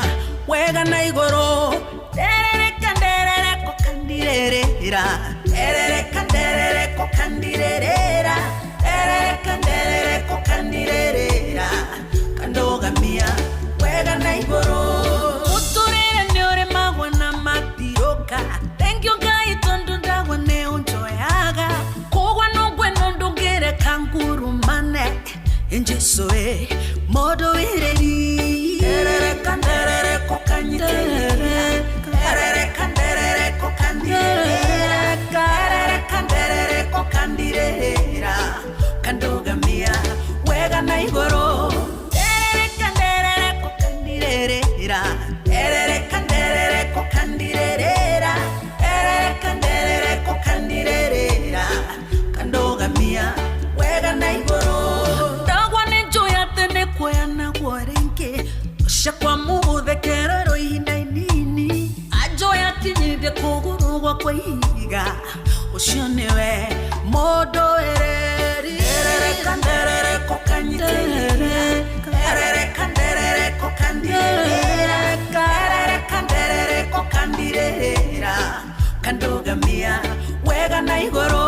Speaker 22: wega na igũrũ. Nderereka, nderereka ukandirerera, nderereka, nderereka ukandirerera, nderereka, nderereka ukandirerera, kandũgamia wega na igũrũ. Mũtũrĩre nĩ ũrĩmagwo na matirũka. Thengiũ Ngai tondũ ndagwa nĩ ũnjoyaga kũgwa nũngwe no ndũngĩreka ngurumane. Jesu ĩ mũndũ wĩrĩri. Nderereka, nderereka ũkanyitĩrĩra, nderereka, nderereka ũkandirĩrĩra, nderereka, nderereka ũkandirĩrĩra, kandũgamia wega na igũrũ. Nderereka, nderereka ũkandirĩrĩra, nderereka, nderereka ũkandirĩrĩra, nderereka, nderereka ũkandirĩrĩra, kandũgamia wega na igũrũ. Ndagwa nĩ njũĩ atĩ nĩ kuoya naguo rĩngĩ ũcakwa mũgũthekererwo ihinda inini anjoya akinyithie kũgũrũ gwakwa ihiga. Ũcio nĩwe mũndũ wĩrĩri. Nderereka, nderereka ũkanyitĩrĩra, nderereka, nderereka ũkandirĩrĩra, nderereka, nderereka ũkandirĩrĩra, kandũgamia wega na igũrũ.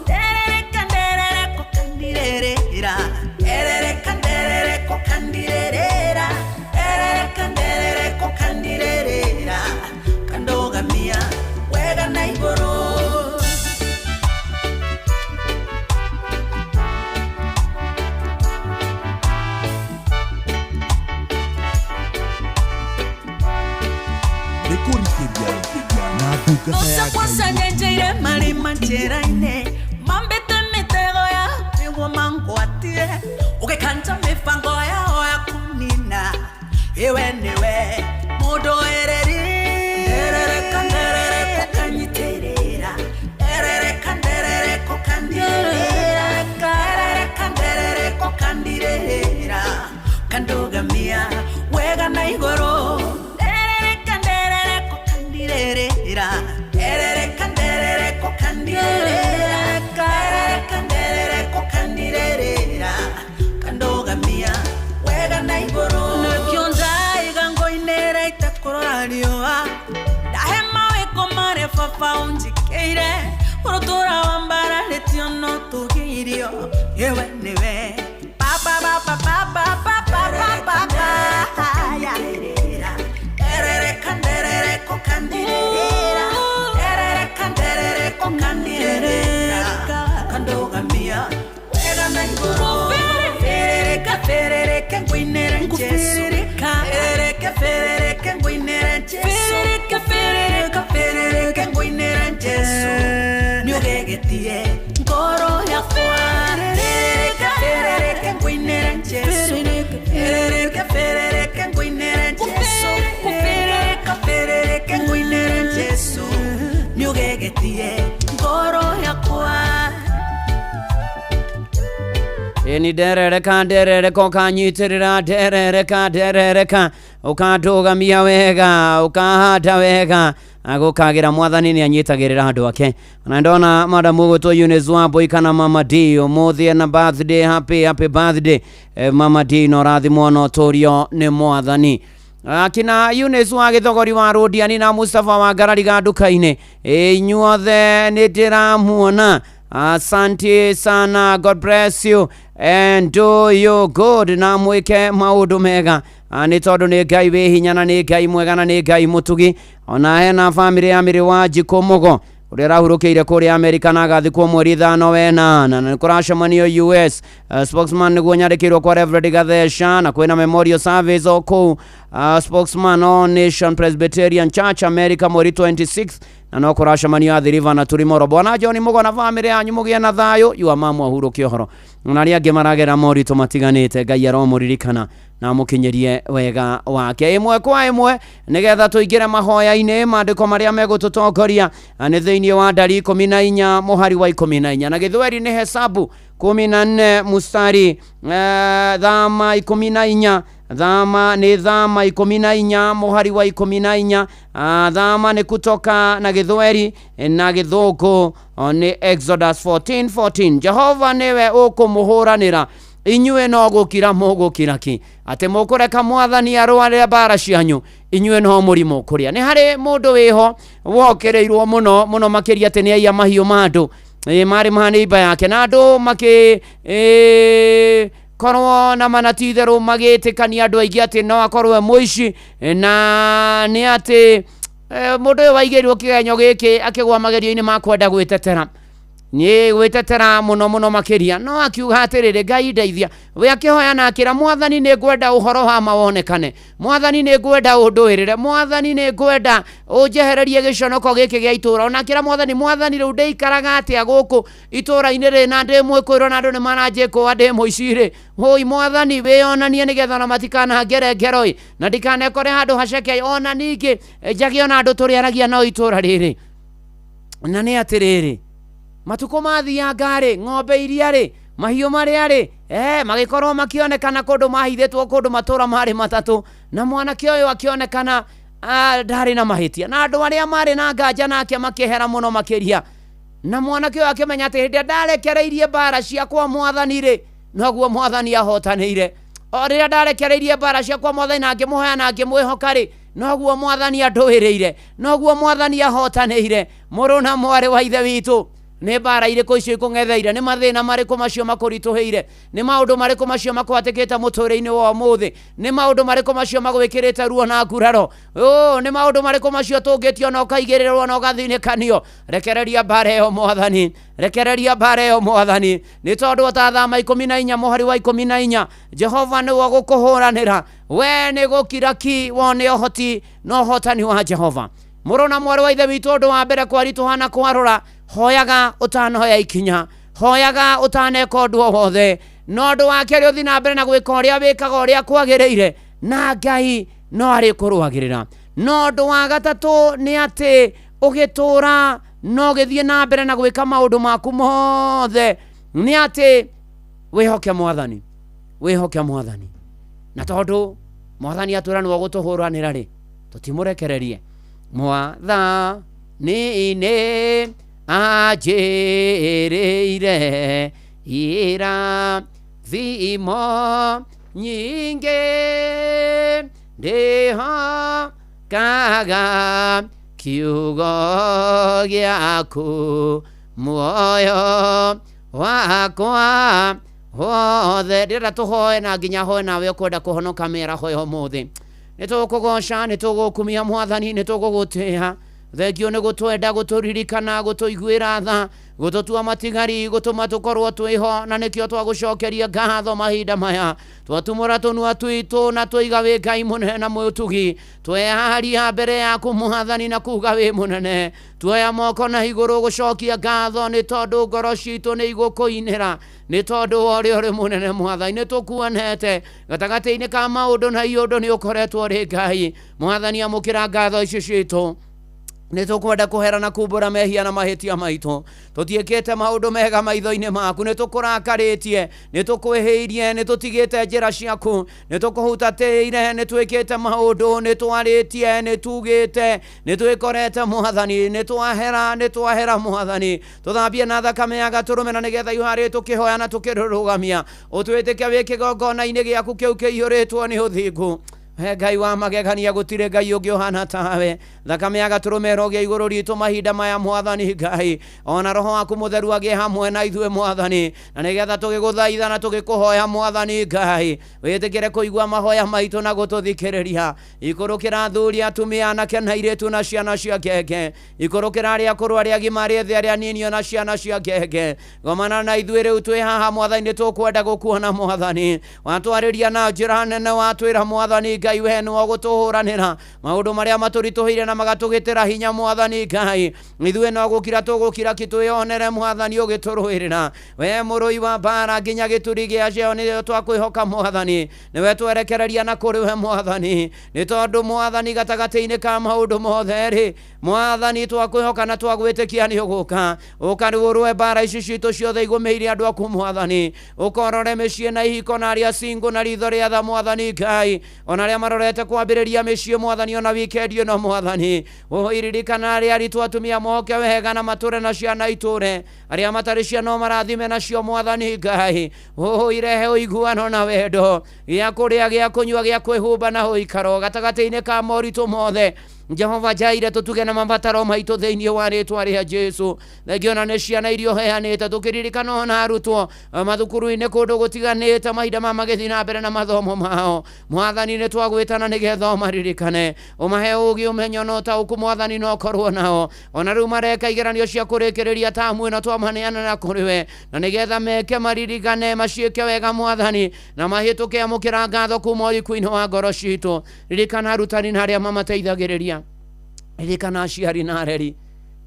Speaker 22: Nderereka, nderereka ũkandirĩrĩra, nderereka, nderereka ũkandirĩrĩra, nderereka, nderereka ũkandirĩrĩra, kandũgamia wega na igũrũ.
Speaker 2: Nĩ kũrikĩria na ndungata ya Ngai.
Speaker 22: Ũcakwacanyenjeire marima njĩra-inĩ, mambĩte mĩtego ya nĩguo mangwatie, ũgĩkanja mĩbango yao ya kũnina. Iwe nĩwe mũndũ wĩrĩri. Nderereka, nderereka ũkanyitĩrĩra, nderereka, nderereka ũkandirĩrĩra, nderereka, nderereka ũkandirĩrĩra, kandũgamia wega na igũrũ. Nderereka, nderereka ũkandirĩrĩra, nderereka, nderereka ũkandirĩrĩra, nderereka, nderereka ũkandirĩrĩra, kandũgamia wega na igũrũ. Nĩkĩo ndaiga ngo-inĩra itekũrora riũa, ndahe mawĩko marĩa baba ũnjĩkĩire, ũrũtũra wambararĩtio no tũgĩirio. Iwe nĩwe baba baba baba baba baba ya. Nderereka, nderereka ũkandirĩrĩra, nderereka, nderereka ũkandirĩrĩra, kandũgamia wega na igũrũ. Ferereka, ferereka ngũinĩre Jesu, ferereka, ferereka ngũinĩre Jesu, ferereka, ferereka, ferereka ngũinĩre Jesu, nĩũgegetie ngoro yakwa. Ferereka, ferereka ngũinĩre Jesu, ferereka, ferereka ngũinĩre Jesu, ferereka, ferereka ngũinĩre Jesu, nĩũgegetie ngoro yakwa.
Speaker 24: Ĩni, nderereka, nderereka ũkanyitĩrĩra, nderereka, nderereka ũkandũgamia wega, ũkahanda wega. Gũkagĩra mwathani nĩ anyitagĩrĩra andũ ake. Na ndona madam ũgwĩtwo Eunice Wambui kana Mama D ũmũthĩ ena birthday, happy happy birthday. Mama D no rathimwo na ũtũrio nĩ mwathani. Akina Eunice wa gĩthogori wa Rũdiani na Mustafa wa Ngarariga nduka-inĩ, inyuothe nĩ ndĩramuona. Asante sana, God bless you and do you good, na mwĩke maũndũ mega. Nĩ tondũ nĩ Ngai wĩ hinya na nĩ Ngai mwega na nĩ Ngai mũtugi. Ona hena bamĩrĩ ya Mĩrĩ wa Njikũ Mũgo ũrĩa ũrahurũkĩire kũrĩa Amerika na agathikwo mweri 5 wenana, na nĩ kũracemanio US spokesman nĩguo nyandĩkĩirwo kwa Reverend Gatheca, na kwĩna memorial service o kũu spokesman o Nation Presbyterian Church America mweri 26, na no kũracemanio Athi River na Turimoro. Bwana John Mũgo na bamĩrĩ yanyu mũgĩe na thayũ, yua mamu ahurũke ũhoro. Na arĩa angĩ maragera moritũ matiganĩte, Ngai aromũririkana na amũkinyĩrie wega wake ĩmwe kwa ĩmwe, nĩgetha tũingĩre mahoya-inĩ. Maandĩko marĩa megũtũtongoria nĩ thĩinĩ wa Ndari 14 mũhari wa 14, na gĩthweri nĩ Hesabu 14 mstari thama 14, thama nĩ thama 14 mũhari wa 14. Thama nĩ kutoka na gĩthweri, na gĩthũngũ nĩ Exodus 14:14. Jehova nĩwe ũkũmũhũranĩra, inyuĩ no gũkira mũgũkira ki. Atĩ mũkũreka mwathani arũarĩre mbara cianyu, inyuĩ no mũrimũ kũrĩa. Nĩ harĩ mũndũ wĩho wokĩrĩirwo mũno mũno makĩria atĩ nĩ aiya mahiũ ma andũ, marĩ ma neighbor yake, na andũ makĩ korwo na mana ti itherũ magĩtĩkania andũ aingĩ atĩ no akorwo e mũici, na nĩ atĩ mũndũ ũyũ waigĩirwo kĩgenyo gĩkĩ akĩgwa magerio-inĩ ma kwenda gwĩtetera, nĩ gwĩtetera mũno mũno makĩria, no akiuga atĩrĩrĩ, Ngai ndeithia. We akĩhoya na akĩra mwathani, nĩ ngwenda ũhoro wa ma wonekane, mwathani nĩ ngwenda ũndũĩrĩre, mwathani nĩ ngwenda ũnjehererie gĩconoko gĩkĩ gĩa itũũra. Ona akĩra mwathani, mwathani rĩu ndĩikaraga atĩa gũkũ itũũra-inĩ rĩ na ndĩ mwĩkũĩrwo na andũ nĩ maranjĩkũa ndĩ mũici rĩ. Hũi mwathani wĩyonanie nĩgetha ona matikanangere ngero ĩ, na ndikanekore handũ haceke, ona ningĩ njage ona andũ tũrĩaragia nao itũũra rĩrĩ. Na nĩ atĩrĩrĩ, matukũ mathianga rĩ, ng'ombe iria rĩ, mahiũ marĩa rĩ, magĩkorwo makĩonekana kũndũ mahithĩtwo kũndũ matũũra marĩ matatũ, na mwanake ũyũ akĩonekana ndarĩ na mahĩtia, na andũ arĩa marĩ na nganja nake makĩhera mũno makĩria. Na mwanake ũyũ akĩmenya atĩ hĩndĩ ĩrĩa ndarekereirie mbara ciakwa mwathani rĩ, noguo mwathani ahotanĩire. O rĩrĩa ndarekereirie mbara ciakwa mwathani na ngĩmũhoya na ngĩmwĩhoka rĩ, noguo mwathani andũĩrĩire, noguo mwathani ahotanĩire. Mũrũ na mwarĩ wa ithe witũ, nĩ mbara irĩkũ icio ikũng'etheire? Nĩ mathĩna marĩkũ macio makũritũhĩire? Nĩ maũndũ marĩkũ macio makũhatĩkĩte mũtũrĩre-inĩ wa ũmũthĩ? Nĩ maũndũ marĩkũ macio magwĩkĩrĩte ruo na nguraro? Nĩ maũndũ marĩkũ macio tũngĩtio na ũkaigĩrĩrwo na ũgathinĩkanio? Rekereria mbara ĩyo mwathani, rekereria mbara ĩyo mwathani, nĩ tondũ o ta thama 14 mũhari wa 14, Jehova nĩwe ũgũkũhũranĩra, we nĩ gũkira ki wone ũhoti na ũhotani wa Jehova. Mũrũ na mwarĩ wa ithe witũ, ũndũ wa mbere kwaritũha na kwarũra, hoyaga ũtanoya ikinya, hoyaga ũtaneka ũndũ o wothe. No ũndũ wa kerĩ, ũthiĩ na mbere na gwĩka ũrĩa wĩkaga ũrĩa kwagĩrĩire, na Ngai no arĩkũrũagĩrĩra. No ũndũ wa gatatũ nĩ atĩ ũgĩtũũra no ũgĩthiĩ na mbere na gwĩka maũndũ maku mothe, nĩ atĩ wĩhoke mwathani, wĩhoke mwathani. Na tondũ mwathani atwĩra nĩwe ũgũtũhũranĩra rĩ, tũtimũrekererie. Mwathani nĩ anjĩrĩire irathimo nyingĩ, ndĩhokaga kiugo gĩaku muoyo wakwa wothe. Ndĩrenda tũhoe na nginya hoe nawe ũkwenda kũhonoka mĩaraho ya ũmũthĩ. Nĩ tũgũkũgoca, nĩ tũgũkumia mwathani, nĩ tũgũgũtĩĩa. Thengio nĩ gũtwenda, gũtũririkana, gũtũiguĩra tha, gũtũtua matigari, gũtũma tũkorwo twĩho, na nĩkĩo twagũcokeria ngatho mahinda maya. Twatumũra tũnua twitũ na twaiga wĩ Ngai mũnene na mũtugi, tweyaharia mbere yaku mwathani na kuga wĩ mũnene. Tuoya moko na igũrũ gũcokia ngatho, nĩ tondũ ngoro citũ nĩ igũkũinĩra, nĩ tondũ wa ũrĩa ũrĩ mũnene mwathani. Nĩ tũkuonete gatagatĩ-inĩ ka maũndũ na iũndũ, nĩ ũkoretwo ũrĩ Ngai. Mwathani, amũkĩra ngatho ici citũ. Nĩ tũkwenda kũhera na kumbũra mehia na mahĩtia maitũ. Tũtiĩkĩte maũndũ mega maitho-inĩ maku, nĩ tũkũrakarĩtie, nĩ tũkwĩhĩirie, nĩ tũtigĩte njĩra ciaku, nĩ tũkũhutatĩire, nĩ twĩkĩte maũndũ, nĩ twarĩtie, nĩ tugĩte, nĩ twĩkorete Mwathani, nĩ twahera Mwathani. Tũthambie na thakame ya gatũrũme na nĩgetha iharĩ tũkĩhoya na tũkĩrũgamia. Ũtwĩtĩke wĩ kĩgongona-inĩ gĩaku kĩu kĩiyũrĩtwo nĩ ũthingu. He Ngai wa magegania gũtirĩ Ngai ũngĩ ũhana tawe. Thakame ya gatũrũme ĩrogĩa igũrũ ritũ mahinda maya Mwathani Ngai. Ona roho waku mũtheru agĩe hamwe na ithuĩ Mwathani, na nĩgetha tũgĩgũthaitha na tũgĩkũhoya Mwathani Ngai, wĩtĩkĩre kũigua mahoya maitũ na gũtũthikĩrĩria. Ikũrũkĩra athuri, atumia, anake na airĩtu na ciana cia ngenge. Ikũrũkĩra arĩa akũrũ, arĩa agima, arĩa ethĩ, arĩa anini ona ciana cia ngenge. Gomana na ithuĩ rĩu twĩ haha Mwathani, nĩ tũkwenda gũkuona Mwathani. Watwarĩria na njĩra nene, watwĩra Mwathani Ngai we nĩwe ũgũtũhũranĩra maũndũ marĩa matũritũhĩire na magatũgĩtĩra hinya Mwathani Ngai. Ithuĩ no gũkira tũgũkira ki twĩonere Mwathani ũgĩtũrũĩrĩra. We mũrũi wa mbara nginya gĩturi gĩa cio nĩyo twakwĩhoka Mwathani, nĩwe twerekereria na kũrĩ we Mwathani, nĩ tondũ Mwathani gatagatĩ-inĩ ka maũndũ mothe rĩ, Mwathani twakwĩhoka na twagwĩtĩkia nĩ ũgũka. Ũka rĩu ũrũe mbara ici citũ ciothe igũmĩire andũ aku Mwathani. Ũkorore mĩciĩ na ihiko na arĩa single na ritho rĩa tha Mwathani Ngai, ona arĩa marorete kwambĩrĩria mĩciĩ Mwathani ona wikendi ĩno Mwathani. Ũririkana arĩa aritũ atumia moke wega na matũre na ciana itũre, arĩa matarĩ ciana marathime nacio Mwathani Ngai. Irehe ũiguano na wendo, gĩa kũrĩa, gĩa kũnyua, gĩa kwĩhumba na ũikaro gatagatĩ-inĩ ka moritũ mothe. Jehova Jaire tũtuge na mabataro maitũ thĩinĩ wa rĩtwa rĩa Jesu. Thengio na nĩ ciana iria ũheanĩte, tũkĩririkana ona arutwo mathukuru-inĩ kũndũ gũtiganĩte mahinda ma magĩthiĩ na mbere na mathomo mao. Mwathani nĩ twagwĩtana nĩgetha ũmaririkane, ũmahe ũũgĩ, ũmenyo na ũtaũku Mwathani, na ũkorwo nao ona rĩu mareka igeranio cia kũrĩkĩrĩria tamu ĩno twamaneana na kũrĩ we, na nĩgetha meke maririkane maciĩke wega Mwathani, na mahĩtũke amũkĩra ngatho kuma ũriku-inĩ wa ngoro citũ. Ririkana arutani na arĩa mamateithagĩrĩria, ririkana aciari na areri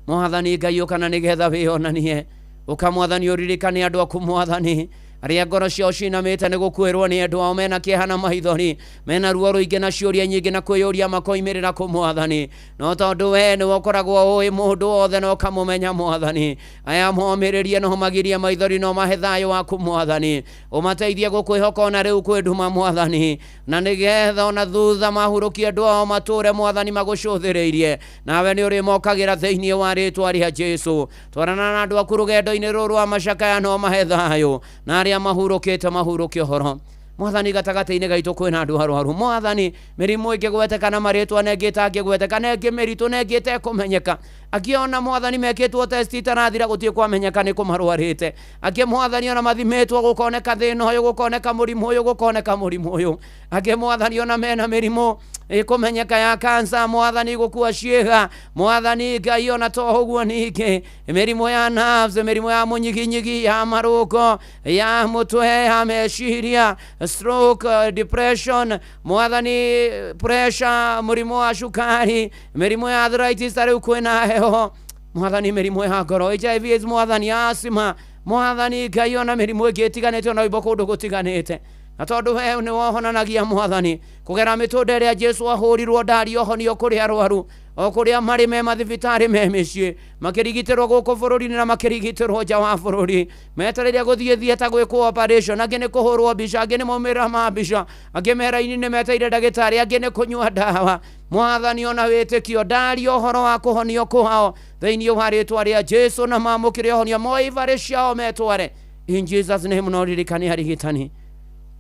Speaker 24: Mwathani Ngai, ũkana nĩgetha wĩonanie. Ũka Mwathani ũririkane andũ aku Mwathani, arĩa ngoro ciao cinamĩte nĩ gũkuĩrwo nĩ andũ ao, mena kĩeha na maithori, mena ruo rũingĩ na ciũria nyingĩ na kwĩyũria makoimĩrĩra kũ Mwathani. No tondũ we nĩwe ũkoragwo ũĩ mũndũ wothe na ũkamũmenya Mwathani, aya momĩrĩrie no magirie maithori no mahe thayũ waku Mwathani. Ũmateithie gũkwĩhoka ona rĩu kwĩ nduma Mwathani, na nĩgetha ona thutha mahurũkie andũ ao matũre Mwathani magũcũthĩrĩirie, nawe nĩ ũrĩmokagĩra thĩinĩ wa rĩtwa rĩa Jesu. Twarana na andũ aku rũgendo-inĩ rũrũ rwa macakaya no mahe thayũ, na arĩa mahurũkĩte mahurũke ũhoro. Mwathani gatagatĩ-inĩ gaitũ kwĩna andũ arwaru Mwathani, mĩrimũ ĩngĩgweteka na marĩtwa na ĩngĩ ĩtangĩgweteka na ĩngĩ mĩritũ na ĩngĩ ĩtekũmenyeka. Angĩ ona Mwathani mekĩtwo test itarathira gũtirĩ kwamenyeka nĩ kũmarwarĩte. Angĩ Mwathani ona mathimĩtwo gũkoneka thĩna ũyũ, gũkoneka mũrimũ ũyũ, gũkoneka mũrimũ ũyũ. Angĩ Mwathani ona mena mĩrimũ ĩkũmenyeka ya kansa Mwathani, gũkua ciĩga Mwathani Ngai, ona to ũguo ningĩ mĩrimũ ya nerves, mĩrimũ ya mũnyiginyigi, ya marũngo, ya mũtwe, ya meciria, stroke, depression Mwathani, pressure, mũrimũ wa cukari, mĩrimũ ya arthritis, ta rĩu kwĩna heho Mwathani, mĩrimũ ya ngoro, HIV AIDS Mwathani, asthma Mwathani Ngai, ona mĩrimũ ĩngĩ ĩtiganĩte ona ũimbo kũndũ gũtiganĩte. Na tondũ we nĩ wohonanagia Mwathani kũgera mĩtũnda ĩrĩa Jesu ahũrirwo ndari ohonio kũrĩ arwaru o kũrĩa marĩ me mathibitarĩ me mĩciĩ, makĩrigitĩrwo gũkũ bũrũri-inĩ na makĩrigitĩrwo nja wa bũrũri, metereire gũthiĩ thieta gwĩkwo operation, angĩ nĩ kũhũrwo mbica, angĩ nĩ maumĩrĩra ma mbica, angĩ meraini nĩ metereire ndagĩtarĩ, angĩ nĩ kũnyua ndawa. Mwathani ona wĩtĩkio ndaria ũhoro wa kũhonio kwao thĩinĩ wa rĩtwa rĩa Jesu, na mamũkĩre ũhonio moe ibarĩ ciao metware in Jesus name. No ririkane arigitani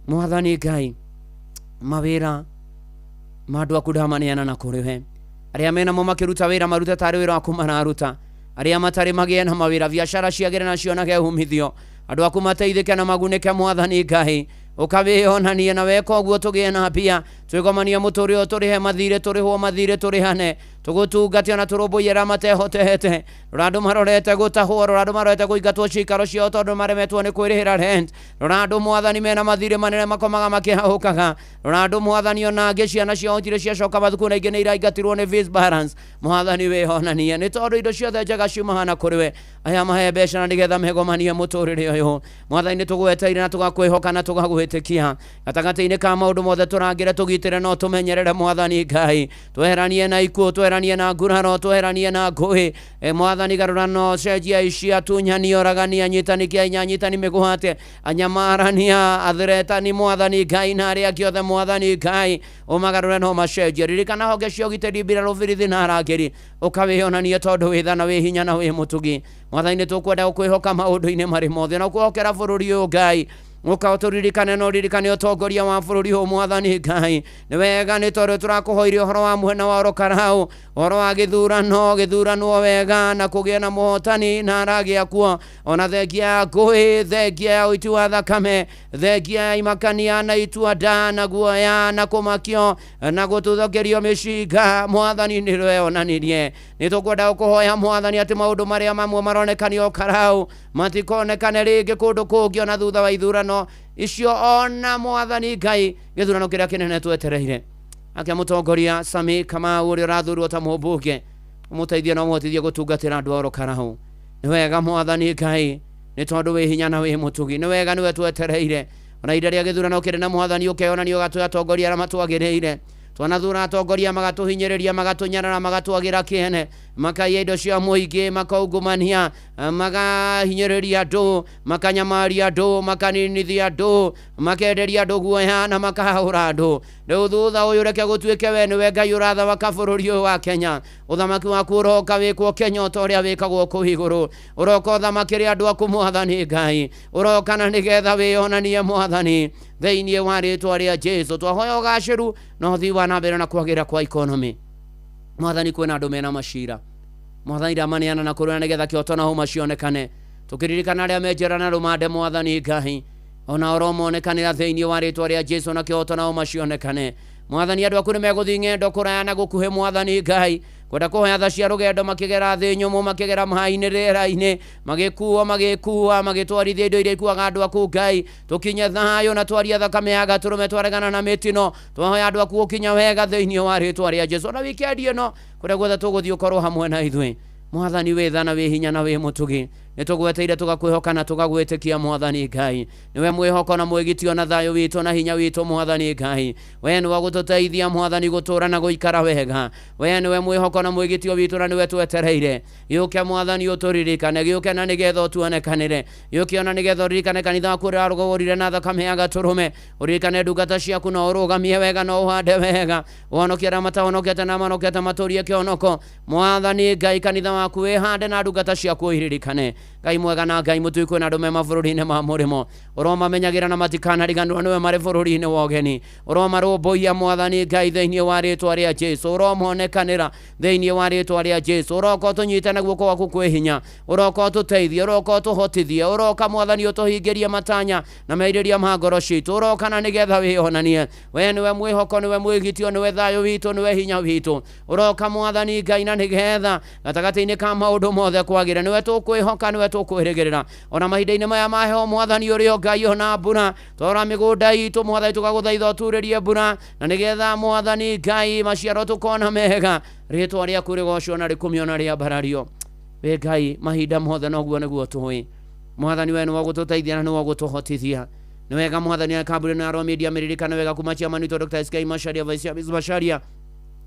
Speaker 24: Mwathani Ngai, mawĩra ma andũ aku ndamaneana na kũrĩ we. Arĩa menamo makĩruta wĩra marute tarĩ wĩra waku mararuta, arĩa matarĩ magĩe na mawĩra, biacara ciagĩre na cionage umithio, andũ aku mateithĩke na magunĩke Mwathani Ngai. Ũkawĩonanie na weka ũguo tũgĩe na mbia, twĩgomanie mũtũrĩre tũrĩhe mathirĩ, tũrĩhwo mathirĩ, tũrĩhane, tũgũtungate ona tũrũmbũiye arĩa matehotete. Rora andũ marorete gũtahwo, rora andũ marorete kũingatwo ciikaro ciao tondũ maremetwo nĩ kwĩrĩhĩra rent. Rora andũ Mwathani mena mathirĩ manene makomaga makĩhahũkaga. Rora andũ Mwathani ona angĩ ciana ciao itirĩ ciacoka mathukuru na ingĩ nĩ iraingatirwo nĩ fees balance. Mwathani wĩhonanie, nĩ tondũ indo ciothe njega ciumaga na kũrĩ we. Aya mahe mbeca na nĩgetha megomanie mũtũrĩre ũyũ. Mwathani nĩ tũgweteire na tũgakwĩhoka na tũgagwĩtĩkia gatagatĩ-inĩ ka maũndũ mothe tũrangĩre, tũgitĩre no tũmenyerere Mwathani Ngai. Tweheranie na ikuũ, Tweheranie na nguraro, tweheranie na ngũĩ. Mwathani garũrano, cenjia icia, tunyani, oragania, nyitani kĩa nyitani mĩgwate, anyamarania, athiretani Mwathani Ngai na arĩa angĩ othe Mwathani Ngai ũmagarũre no macenjie. Ririkana honge cia ũgitĩri, mbirarũ, birithi na arangĩri, ũkawĩonanie tondũ wĩ tha na wĩ hinya na wĩ mũtugi. Mwathani nĩ tũkwenda gũkwĩhoka maũndũ-inĩ marĩ mothe na ũkwĩhokera bũrũri ũyũ Ngai, ũka ũtũririkane na ũririkane ũtongoria wa bũrũri ũyũ Mwathani Ngai. Nĩ wega nĩ tondũ tũrakũhoire ũhoro wa mwena wa Orokarau, ũhoro wa gĩthurano, gĩthuranwo wega na kũgĩa na mũhotani na aragĩa kuo, ona thengia ya ngũĩ, thengia ya ũiti wa thakame, thengia ya imakania na itua nda na guoya na kũmakio na gũtuthũkĩrio mĩcinga. Mwathani nĩ weyonanirie. Nĩ tũkwenda gũkũhoya Mwathani atĩ maũndũ marĩa mamwe maronekania Karau matikonekane rĩngĩ kũndũ kũngĩ ona thutha wa ithurano icio, ona Mwathani Ngai gĩthurano kĩrĩa kĩnene twetereire. Ake mũtongoria Sami Kamau ũrĩa ũrathurwo ta mũmbunge, ũmũteithie na ũmũhotithie gũtungatĩra andũ a Orokarau. Nĩ wega Mwathani Ngai nĩ tondũ wĩ hinya na wĩ mũtugi. Nĩ wega nĩwe twetereire. Ona ihinda rĩa gĩthurano kĩrĩ Mwathani ũkeyonania ũgatũhe atongoria arĩa matwagĩrĩire. Twanathura atongoria magatũhinyĩrĩria, magatũnyarara, magatwagĩra kĩene, makaiya indo cia mũingĩ, makaungumania, magahinyĩrĩria andũ, makanyamaria andũ, makaninithia andũ, makenderia andũ guoya na makahũra andũ. Rĩu thutha ũyũ reke gũtuĩke we nĩwe Ngai ũrathamaka bũrũri ũyũ wa Kenya. Ũthamaki waku ũroka wĩkwo Kenya o ta ũrĩa wĩkagwo kũu igũrũ. Ũroka ũthamakĩre andũ aku Mwathani Ngai, ũroka na nĩgetha wĩyonanie Mwathani thĩinĩ wa rĩtwa rĩa Jesu. Twahoya ũgacĩru na ũthii wa na mbere na kwagĩra kwa economy. Mwathani kwĩna andũ mena macira, Mwathani ndamaneana na kũrũa nĩgetha kĩhoto na hũma cionekane. Tũkĩririkana arĩa me njera na rũmande Mwathani Ngai, ona ũromonekanĩra thĩinĩ wa rĩtwa rĩa Jesu na kĩhoto na hũma cionekane. Mwathani andũ aku nĩmegũthiĩ ng'endo kũraya na gũkuhĩ Mwathani Ngai, kwenda kũhoya tha cia rũgendo, makĩgera thĩ nyũmũ, makĩgera maĩ-inĩ, rĩera-inĩ, magĩkuo magĩkua, magĩtwarithia indo iria ikuaga andũ aku Ngai. Tũkinye thayũ na twarie thakame ya gatũrũme, twaregana na mĩtino. Twahoya andũ aku gũkinya wega thĩinĩ wa rĩtwa rĩa Jesu. Na wikendi ĩno kũrĩa guothe tũgũthiĩ ũkorwo hamwe na ithuĩ Mwathani wĩ tha na wĩ hinya na wĩ mũtugi. Nĩ tũgweteire tũgakwĩhoka na tũgagwĩtĩkia Mwathani Ngai. Nĩwe mwĩhoko na mwĩgitio na thayũ witũ na hinya witũ Mwathani Ngai. We nĩwe gũtũteithia Mwathani gũtũũra na gũikara wega. We nĩwe mwĩhoko na mwĩgitio witũ na nĩwe twetereire. Gĩũke Mwathani ũtũririkane, gĩũke na nĩgetha ũtuonekanĩre, gĩũke ona nĩgetha ũririkane kanitha waku ũrĩa warũgũrire na thakame ya gatũrũme. Ũririkane ndungata ciaku na ũrũgamie wega na ũhande wega, ũhonokie arĩa matahonokete na manokete matũrie kĩhonoko. Mwathani Ngai kanitha waku wĩhande na ndungata ciaku ũiririkane. Ngai mwega na Ngai mũtugi, kwĩna andũ me mabũrũri-inĩ ma mũrĩmo, ũromamenyagĩra na matikanariganĩrwo nĩwe marĩ bũrũri-inĩ wa ũgeni. Ũromarũmbũiya Mwathani Ngai thĩinĩ wa rĩtwa rĩa Jesu. Ũromonekanĩra thĩinĩ wa rĩtwa rĩa Jesu. Ũroka ũtũnyite na guoko gwaku kwĩ hinya, ũroka ũtũteithie, ũroka ũtũhotithie, ũroka Mwathani ũtũhingĩrie matanya na merirĩria ma ngoro citũ. Ũroka na nĩgetha wĩyonanie. We nĩwe mwĩhoko, nĩwe mwĩgitio, nĩwe thayũ witũ, nĩwe hinya witũ. Ũroka Mwathani Ngai na nĩgetha gatagatĩ-inĩ ka maũndũ mothe kwagĩre. Nĩwe tũkwĩhoka, nĩwe tũkwĩrĩgĩrĩra. Ona mahinda-inĩ maya ma heho Mwathani ũrĩ o Ngai ona mbura, twara mĩgũnda itũ Mwathani tũgagũthaitha ũturĩrie mbura na nĩgetha Mwathani Ngai maciaro tũkona mega. Rĩtwa rĩaku rĩgocwo na rĩkumio na rĩambarario. Wĩ Ngai mahinda mothe noguo nĩguo tũĩ. Mwathani we nĩwe ũgũtũteithia na nĩwe ũgũtũhotithia. Nĩ wega Mwathani kambuni ĩno ya Royal Media mĩririkane wega kuma chairman witũ Dr. SK Macharia, Vice Chairman Macharia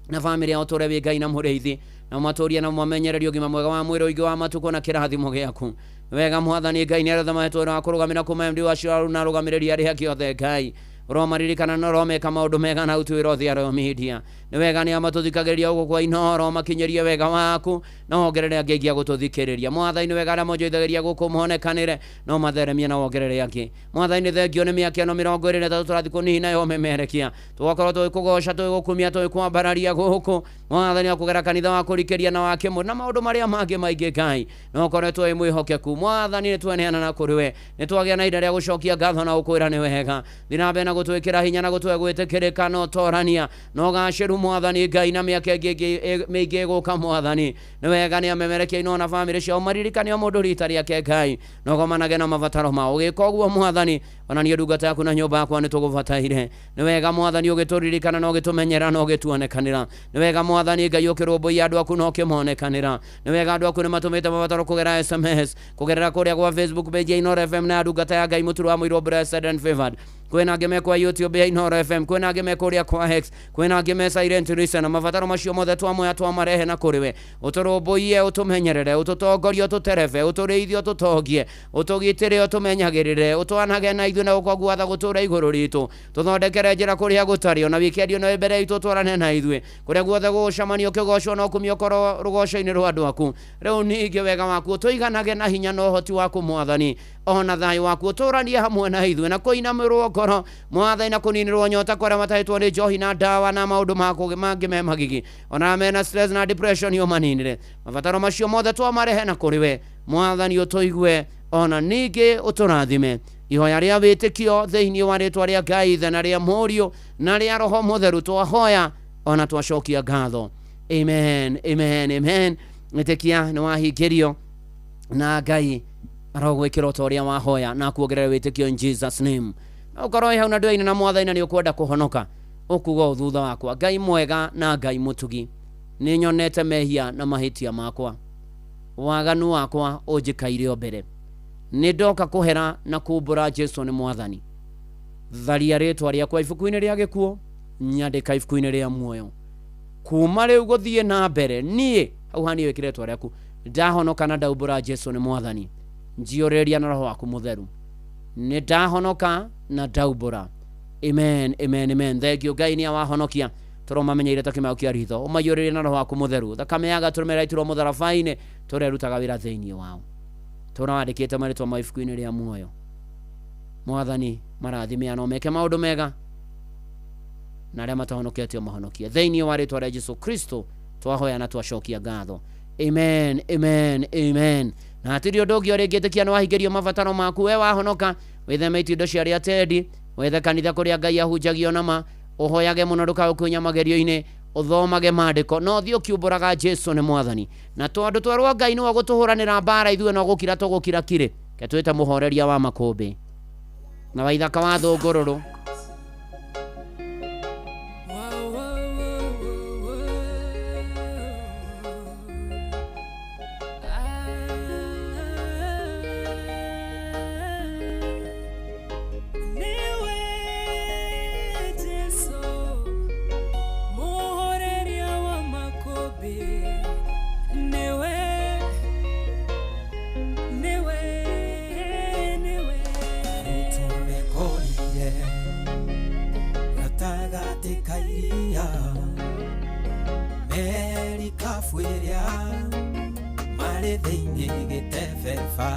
Speaker 24: na famĩlĩ yao, tũre wĩ Ngai na mũrĩithi na ũmatũrie na ũmamenyererie ũgima mwega wa mwĩrĩ, ũingĩ wa matukũ na kĩrathimo gĩaku. Wega Mwathani Ngai nĩ arĩa mahetwo wĩra wa kũrũgamĩra kuma MD wa Ciaru na arũgamĩrĩri arĩa angĩ othe Ngai. Ũromaririkana na ũromeka maũndũ mega na ũtuĩre othe a Royal Media. Nĩ wega nĩ amatũthikagĩrĩria gũkũ kwa Inooro, makinyĩrie wega waku na wongerere angĩ aingĩ a gũtũthikĩrĩria. Mwathani nĩ wega arĩa monjoithagĩria gũkũ monekanĩre, no matheremie na wongerere angĩ. Mwathani nĩ thengio nĩ mĩaka ĩno 23 tũrathiĩ kũnina yo memerekia. Tũgakorwo tũgĩkũgoca, tũgĩgũkumia, tũgĩkwambararia gũkũ Mwathani akũgera kanitha wa kũrikĩria na wa kĩmũ na maũndũ marĩa mangĩ maingĩ Ngai, na ũkoretwo wĩ mwĩhokeku. Mwathani nĩ tweneana na kũrĩ we, nĩ twagĩa na ihinda rĩa gũcokia ngatho na gũkwĩra nĩ wega. Thiĩ na mbere na gũtwĩkĩra hinya na gũtũhe gwĩtĩkĩrĩka na ũtorania na ũgacĩru Mwathani Ngai na mĩaka ĩngĩ mĩingĩ ĩgũka Mwathani. Nĩ wega nĩ amemerekia ino na bamĩrĩ ciao, maririkane o mũndũ rita rĩake Ngai, na ũgomanage na mabataro mao. Ũgĩka ũguo Mwathani, ona niĩ ndungata yaku na nyũmba yakwa nĩ tũgũbataire. Nĩ wega Mwathani ũgĩtũririkana na ũgĩtũmenyera na ũgĩtuonekanĩra. Nĩ wega Mwathani Ngai ũkĩrũmbũiya andũ aku na ũkĩmonekanĩra. Nĩ wega andũ aku nĩ matũmĩte mabataro kũgerera SMS, kũgerera kũrĩa gwa Facebook page ya Inooro FM na ndungata ya Ngai Mũturu wa Mũirũ, blessed and favored. Kwĩna angĩ me kwa YouTube ya Inooro FM, kwĩna angĩ me kũrĩa kwa X, kwĩna angĩ me silent listener. Mabataro macio mothe twamoya twamarehe na kũrĩ we, ũtũrũmbũiye, ũtũmenyerere, ũtũtongorie, ũtũterebe, ũtũrĩithie, ũtũtongie, ũtũgitĩre, ũtũmenyagĩrĩre, ũtwanage na ithuĩ na gũkwa gwatha gũtũra igũrũ ritũ, tũthondekere njĩra kũrĩa gũtarĩ, ona wikendi ĩno ĩ mbere itũ twarane na ithuĩ kũrĩa guothe gũgũcemanio kĩgocwo na ũkumio ũkorwo rũgoco-inĩ rwa andũ aku. Rĩu ningĩ wega waku ũtũiganage na hinya na ũhoti waku Mwathani, ona thayũ waku ũtũranie hamwe na ithuĩ na kũinamĩrwo ngoro Mwathani, na kũninĩrwo nyota kwa arĩa matahĩtwo nĩ njohi na ndawa na maũndũ mangĩ me magigi, ona mena stress na depression ũmaninĩre. Mabataro macio mothe twamarehe na kũrĩ we Mwathani, ũtũigue ona ningĩ ũtũrathime. Ihoya rĩa wĩtĩkio thĩinĩ wa rĩtwa rĩa Ngai Ithe na rĩa Mũriũ na rĩa Roho Mũtheru twahoya ona twacokia ngatho. Amen, amen, amen. Ĩtĩkia nĩ wahingĩrio na Ngai arogwĩkĩra ta ũrĩa wahoya na kuongerera wĩtĩkio in Jesus name. Na ũkorwo wĩ hau na ndũaine na Mwathani na nĩ ũkwenda kũhonoka, ũkuga ũũ thutha wakwa: Ngai mwega na Ngai mũtugi, nĩ nyonete mehia na mahĩtia makwa, waganu wakwa ũnjĩkaire o mbere, nĩ ndoka kũhera na kumbũra Jesu nĩ Mwathani. Tharia rĩtwa rĩakwa ibuku-inĩ rĩa gĩkuũ, nyandĩka ibuku-inĩ rĩa muoyo. Kuma rĩu gũthiĩ na mbere niĩ hau haniĩ wĩkĩre rĩtwa rĩaku, ndahonoka na ndaumbũra Jesu nĩ Mwathani, njiyũrĩrĩria na Roho waku Mũtheru. Nĩ ndahonoka na ndaumbũra. Amen, amen, amen. Thank you Ngai nĩ awahonokia tũromamenyeire ta kĩmao kĩa ritho, ũmaiyũrĩrĩrie na Roho waku Mũtheru. Thakame ya gatũrũme ĩraitirwo mũtharaba-inĩ tũrĩa ĩrutaga wĩra thĩinĩ wao, tũrawandĩkĩte marĩtwa ma ibuku-inĩ rĩa muoyo. Mwathani marathime na meke maũndũ mega, na arĩa matahonoketio mahonokie thĩinĩ wa rĩtwa rĩa Jesu Kristo twahoya na twacokia ngatho. Amen, amen, amen. Na hatirĩ ũndũ ũngĩ ũrĩngĩtĩkia nĩ wahingĩrio mabataro maku. We wahonoka, wĩtheme itindo cia arĩa tendi, wethe kanitha kũrĩa Ngai ahunjagio nama, ũhoyage mũno ndũkae gũkinya magerio-inĩ, ũthomage maandĩko, no ũthiĩ ũkiumbũraga Jesu nĩ Mwathani. Na tondũ twerwo Ngai nĩwe ũgũtũhũranĩra mbara, ithuĩ no gũkira tũgũkira kirĩ. Ke twĩte mũhoreria wa makũmbĩ na waithaka wa thũngũrũrũ.
Speaker 3: Niwe Jesu muhoreria wa makũmbĩ, niwe, niwe, niwe.
Speaker 21: Tũmekorire gatagatĩ ka iria, merikabu ĩrĩa marĩ thĩinĩ gĩtebeba,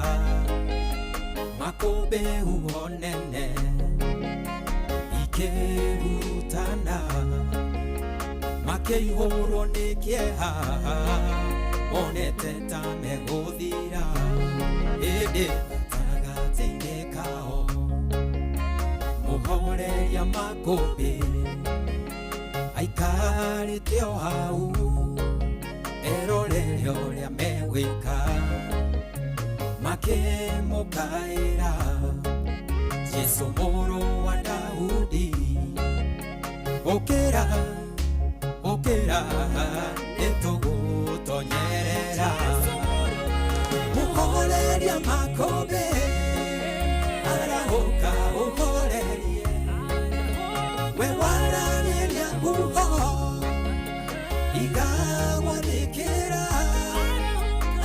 Speaker 21: makũmbĩ huho nene ikĩhurutana, makĩihũrwo nĩ kĩeha, monete ta megũthira, ĩndĩ gatagatĩ-inĩ kao mũhoreria makũmbĩ aikarĩte o hau erorere ũrĩa megwĩka, makĩmũkaĩra Jesu mũrũ wa Daudi, ũkĩra, ũkĩra, nĩtũgũtonyerera. Mũhoreria makũmbĩ arahũka ũhorerie, we waragĩria huho igagwathĩkĩra,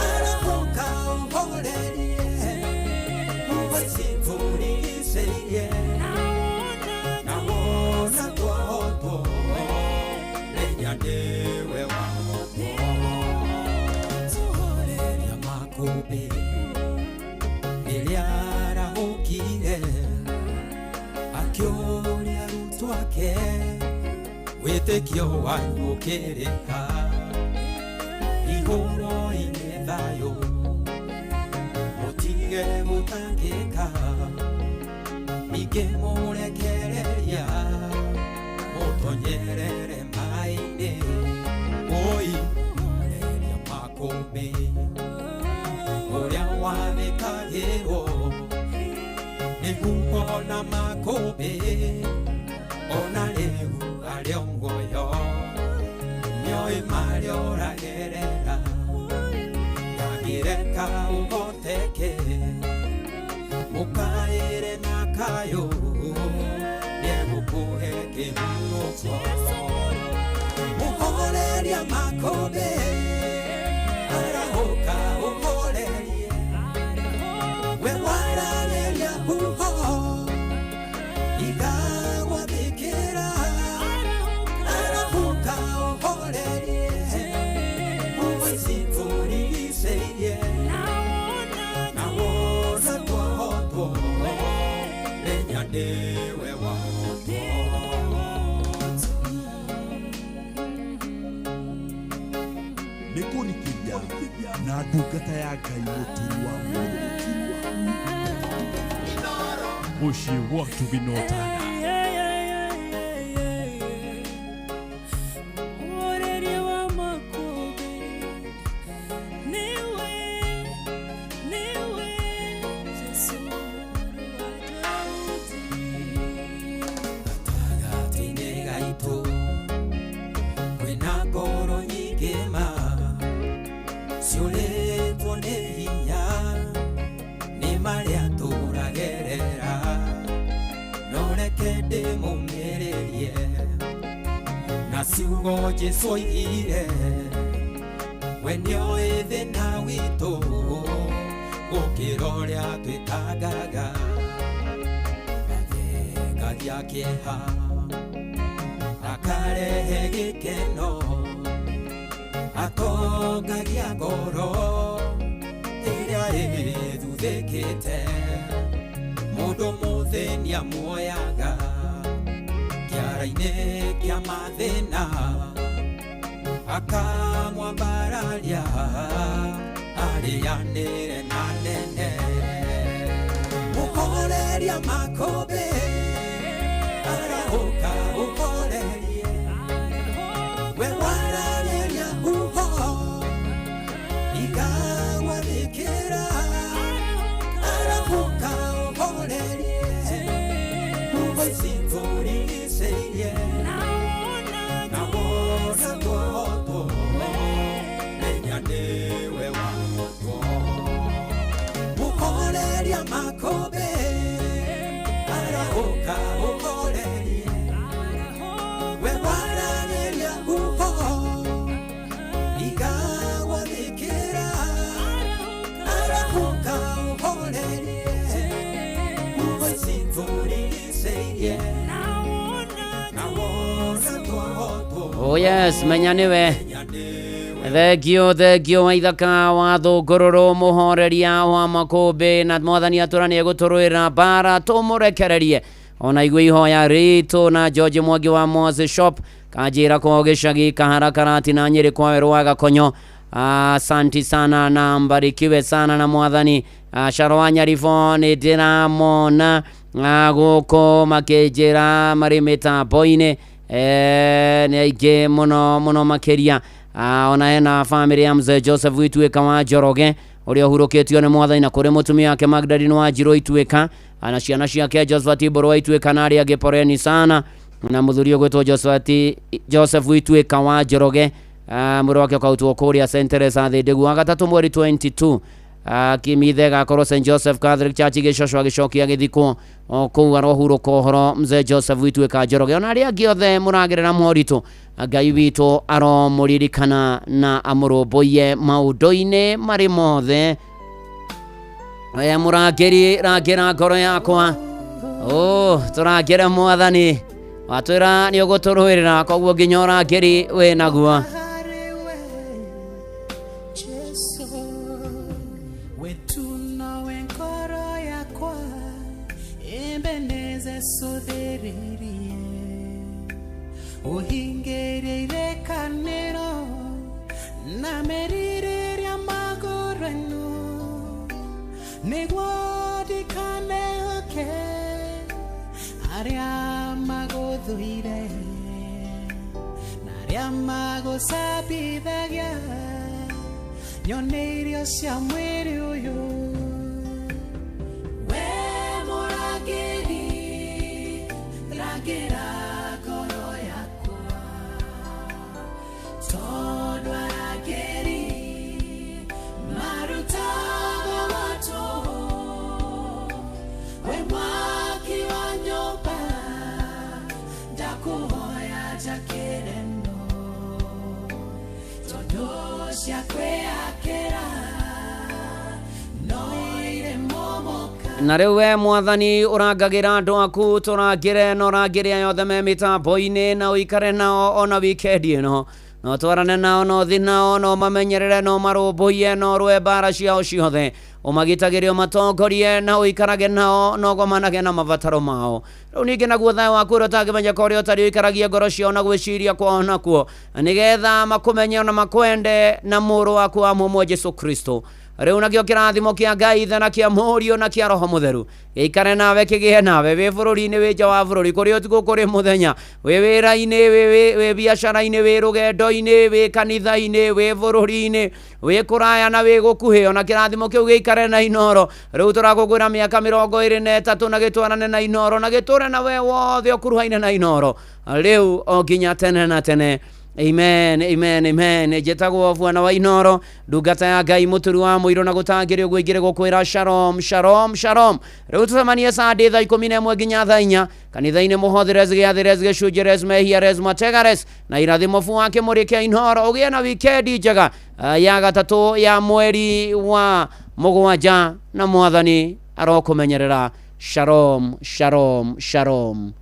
Speaker 21: arahũka ũhorerie huho ici tũrigicĩirie, na wona twohotwo menya nĩwe wahotwo. Mũhoreria makũmbĩ rĩrĩa arahũkire akĩũria arutwo ake, wĩtĩkio wanyu ũkĩrĩ ha? Ihũro-inĩ thayũ mũtige gũtangĩka, ningĩ mũrekereria mũtonyerere maĩ-inĩ, oi mũhoreria makũmbĩ ũrĩa wathĩkagĩrwo nĩ huho na makũmbĩ, ona rĩu arĩ o muoyo, nĩoĩ marĩa ũragerera, ndangĩreka ũhoteke, mũkaĩre na kayũ. Muhoreria makũmbĩ arahũka ũhorerie we waragĩria huho igagwathĩkĩra arahũka ũhorerie huho ici tũrigicĩirie na wona twohotwo menya nĩwe wahotwo.
Speaker 2: Nĩ kũrikĩria na ndungata ya Ngai mũturi wa mũirũ.
Speaker 19: Mũciĩ waku gĩnotana.
Speaker 3: Mũhoreria wa makũmbĩ nĩwe, nĩwe Jesũ mũrũ wa Daudi.
Speaker 21: Gatagatĩ-inĩ gaitũ kwĩna ngoro nyingĩ ma ciũrĩtwo nĩ hinya nĩ marĩa tũragerera no reke ndĩmũmĩrĩrie na ciugo Jesũ oigire we nĩoĩ thĩna witũ gũkĩra ũrĩa twĩtangaga athengagia kĩeha akarehe gĩkeno atongagia ngoro ĩrĩa ĩthuthĩkĩte mũndũ mũthĩni amuoyaga kĩara-inĩ kĩa mathĩna akamwambararia arĩanĩre na nene. Mũhoreria makũmbĩ arahũka ũhorerie we waragĩria huho igagwathĩkĩra arahũka ũhorerie huho ici tũrigicĩirie na wona twohotwo menya nĩwe wahotwo. Mũhoreria makũmbĩ arahũka ũhorerie we waragĩria huho igagwathĩkĩra arahũka ũhorerie huho ici tũrigicĩirie na wona twohotwo.
Speaker 24: Oh yes, menya nĩwe. Thengio, thengio waithaka wa thũngũrũrũ mũhoreria wa makũmbĩ na mwathani atũra nĩ egũtũrũĩra mbara tũmũrekererie ona igue ihoya ritũ. Na George Mwangi wa Mose Shop kanjĩra kwao gĩcagi Kahara Karati na Nyĩrĩ kwa werũ wa Gakonyo. Asanti sana na mbarikiwe sana na mwathani. Caro wa Nyarifo nĩ ndĩramona gũkũ makĩnjĩra marĩ mĩtambo-inĩ nĩ aingĩ mũno mũno makĩria. Ona hena famĩlĩ ya mzee Joseph Ituĩka wa Njoroge ũrĩa ũhurũkĩtio nĩ mwathani, na kũrĩ mũtumia wake Magdalene wa Njirũ Ituĩka na ciana ciake Josephat Mbũrũ wa Ituĩka na arĩa angĩ poreni sana, na mũthuri ũgwĩtwo Joseph Ituĩka wa Njoroge mwĩrĩ wake ũkarutwo kũrĩa St Teresa Thĩndĩgu wa gatatũ mweri 22 Kimithe gakorwo St Joseph Catholic Church gĩcoco agĩcokia gĩthikwo o kũu arohurũka ũhoro mzee Joseph Ituĩka Njoroge. Ona arĩa angĩ othe mũragerera moritũ, Ngai witũ aromũririkana na amũrũmbũiye maũndũ-inĩ marĩ mothe. We mũrangĩri rangĩra ngoro yakwa, tũrangĩre mwathani watwĩra nĩ ũgũtũrũĩrĩra, koguo nginya ũrangĩri wĩ naguo.
Speaker 22: Jesu wetu nawe ngoro yakwa imbeneze suthiririe uhingĩrĩire kanĩro na merirĩria magũrũ ĩno nĩguo ndikanehoke arĩa magũthũire na arĩa magũcambithagia nyone irio cia mwĩrĩ ũyũ. We mũrangĩri rangĩra ngoro yakwa tondũ arangĩri marutaga matũhũ we mwaki wa nyũmba ndakuhoya Njakĩre no tondũ cia kwĩakĩra no irĩ momoka.
Speaker 24: Na rĩu we Mwathani ũrangagĩra andũ aku, tũrangĩre na ũrangĩre aya othe me mĩtambo-inĩ, na ũikare nao ona wikendi ĩno, no twarane nao, no ũthi nao, no mamenyerere, no marũmbũiye, no ũrũe mbara ciao ciothe, ũmagitagĩre, ũmatongorie, na ũikarage nao, na ũgomanage na mabataro mao. Rĩu ningĩ naguo thayũ waku ũrĩa ũtangĩmenyeka ũrĩa ũtarĩ ũikaragie ngoro ciao na gwĩciria kwao nakuo, nĩgetha makũmenye na makwende na mũrũ waku wa mũmwe Jesu Kristo. Rĩu nakĩo kĩrathimo kĩa Ngai Ithe na kĩa Mũriũ na kĩa Roho Mũtheru gĩikare nawe, kĩgĩe nawe wĩ bũrũri-inĩ, wĩ nja wa bũrũri, kũrĩ ũtukũ, kũrĩ mũthenya, wĩ wĩra-inĩ, wĩ biacara-inĩ, wĩ rũgendo-inĩ, wĩ kanitha-inĩ, wĩ bũrũri-inĩ, wĩ kũraya na wĩ gũkuhĩ, ona kĩrathimo kĩu gĩikare na Inooro. Rĩu tũrakũngũĩra mĩaka 23 na gĩtwarane na Inooro, na gĩtũre na we wothe ũkuruhaine na Inooro rĩu o nginya tene na tene. Amen, amen, amen. Njĩtagwo Bwana wa Inooro, ndungata ya Ngai, mũturi wa mũirũ, na gũtangĩrĩ ũguo ingĩrĩ gũkwĩra shalom, shalom, shalom. Rĩu tũcemanie Sunday thaa 11 nginya thaa 4 kanitha-inĩ mũhothires, gĩathires, gĩcunjĩres, mehiares, mategares na irathimo bu wa kĩmũrĩ kĩa Inooro. Ũgĩe na wikendi njega ya gatatũ ya mweri wa 7, na Mwathani arokũmenyerera. Shalom, shalom, shalom.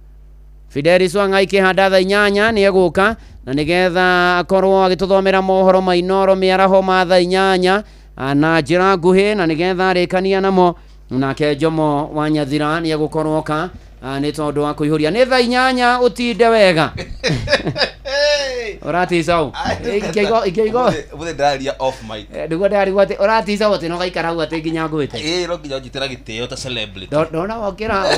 Speaker 24: Fidelis Wang'ai kĩhanda thaa 8 nĩ egũka, na nĩgetha akorwo agĩtũthomera mohoro ma Inooro mĩaraho ma thaa 8 na njĩra nguhĩ, na nĩgetha arĩkania namo. Nake Jomo wa Nyathira nĩ egũkorwo oka nĩ tondũ wa kũihũria. Nĩ thaa 8, ũtinde wega. Ũratica ũ? Ingĩigwo
Speaker 4: Ũmũthĩ ndĩraria off mic.
Speaker 24: Nĩguo ndĩrarigwo atĩ ũratica ũ, atĩ no gaikara hau atĩ nginya ngwĩte.
Speaker 4: Ĩĩ, no nginya ũnjĩtĩra gĩtĩo ta celebrity.
Speaker 24: Ndona wokĩra,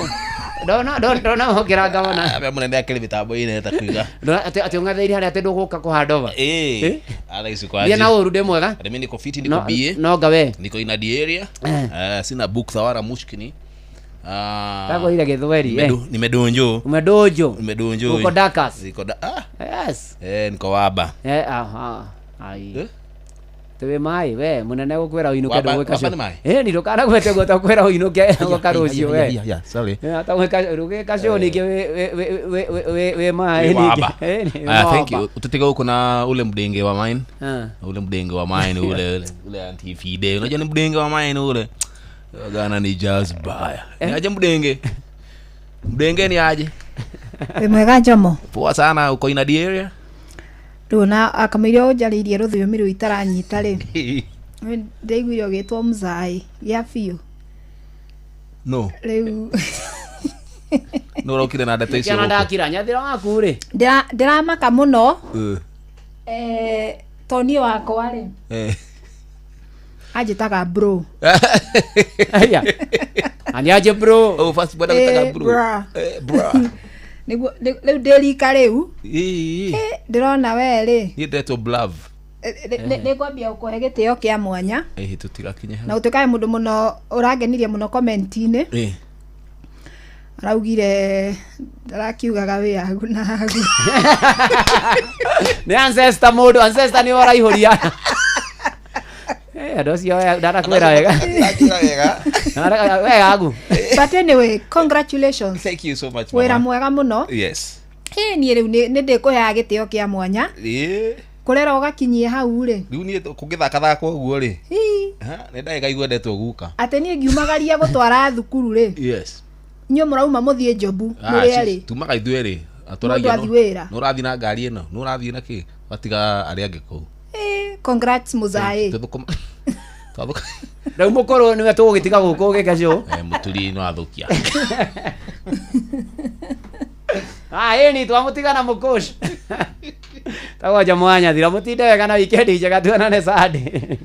Speaker 24: ndona wokĩra ngabona.
Speaker 4: Abĩa mũnene akĩrĩ mĩtambo-inĩ ta kuiga.
Speaker 24: Ndona atĩ ũng'athĩire harĩa atĩ ndũgũka kũhandova.
Speaker 4: Ĩĩ. Ala ici kwa
Speaker 24: Thiĩ na ũru, ndĩ mwega.
Speaker 4: Mimi niko fiti, niko BA.
Speaker 24: No ngawe.
Speaker 4: Niko in the area. Sina book thawara mushkini.
Speaker 24: Ndagwĩire gĩthweri.
Speaker 4: Nimedonjo.
Speaker 24: Umedonjo.
Speaker 4: Nimedonjo.
Speaker 24: Uko Dakas.
Speaker 4: Niko da.
Speaker 24: Yes.
Speaker 4: Niko waba.
Speaker 24: Aha. Ai. Tuwe mai we munene gukwira uinuke ndugwika
Speaker 4: cio.
Speaker 24: Ni ndukanagwete guo takwira uinuke guka rucio we.
Speaker 4: Yeah, sorry.
Speaker 24: Tagwika rugika cio ningi we mai ningi.
Speaker 4: Thank you. Ututiga huko na ule mdenge wa mine. Ule mdenge wa mine ule ule anti Fide. Unajua ni mdenge wa mine ule. Gana ni jazz baya. Ni aje mdenge? Mdenge ni aje?
Speaker 1: Mwega Jomo.
Speaker 4: Poa sana, uko in the area?
Speaker 1: Rĩu na akamũira ũnjarĩirie rũthiomi rũu itaranyita rĩ, ndaiguire ũgĩtwo mzai gĩa biũ.
Speaker 4: No.
Speaker 1: Rĩu
Speaker 4: no ũrokire na ndeto icio.
Speaker 24: Kĩana ndakira Nyathira waku rĩ.
Speaker 1: Ndĩramaka mũno. To niĩ wakwa rĩ. Anjĩtaga bro.
Speaker 24: Aya. Aniaje bro.
Speaker 4: Oh, first bwana gũtaga bro. Bro.
Speaker 1: Nĩguo rĩu ndĩrika rĩu. Ndĩrona we rĩ.
Speaker 4: Niĩ ndetwo Blav.
Speaker 1: Nĩngwambia gũkũhe gĩtĩo kĩa mwanya.
Speaker 4: Tũtigakinye hau.
Speaker 1: Na ũtuĩkaga mũndũ mũno ũrangenirie mũno comment-inĩ. Araugire ndarakiugaga wĩ agu na agu.
Speaker 24: Nĩ ancestor mũndũ, ancestor nĩwe ũraihũria. Andũ acio ndarakwĩra wega. Wega. Wega agu.
Speaker 1: But anyway, congratulations.
Speaker 4: Thank you so much.
Speaker 1: Wĩra mwega mũno.
Speaker 4: Yes.
Speaker 1: Niĩ rĩu nĩ ndĩkũheaga gĩtĩo kĩa mwanya. Kũrera ũgakinyie hau rĩ.
Speaker 4: Rĩu niĩ kũngĩthakathaka ũguo rĩ. Nĩ ndagĩka igua ndetwo guka.
Speaker 1: Atĩ niĩ ngiumagaria gũtwara thukuru rĩ.
Speaker 4: Yes.
Speaker 1: Inyuĩ mũrauma mũthiĩ njobu mũrĩ erĩ.
Speaker 4: Tumaga ithuĩ erĩ.
Speaker 1: Mũndũ athiĩ wĩra.
Speaker 4: Nĩ ũrathiĩ na ngari ĩno, nĩ ũrathiĩ na kĩ? Watiga arĩa angĩ kũu.
Speaker 1: Congrats muzae.
Speaker 24: Rĩu mũkũrũ nĩwe tũgũgĩtiga gũkũ ũgĩka show.
Speaker 4: Mũturi no athũkia.
Speaker 24: Ĩni twamũtiga na mũkũci. Tagwo Jomo wa Nyathira, mũtinde wega na wikendi njega, tuonane Sunday.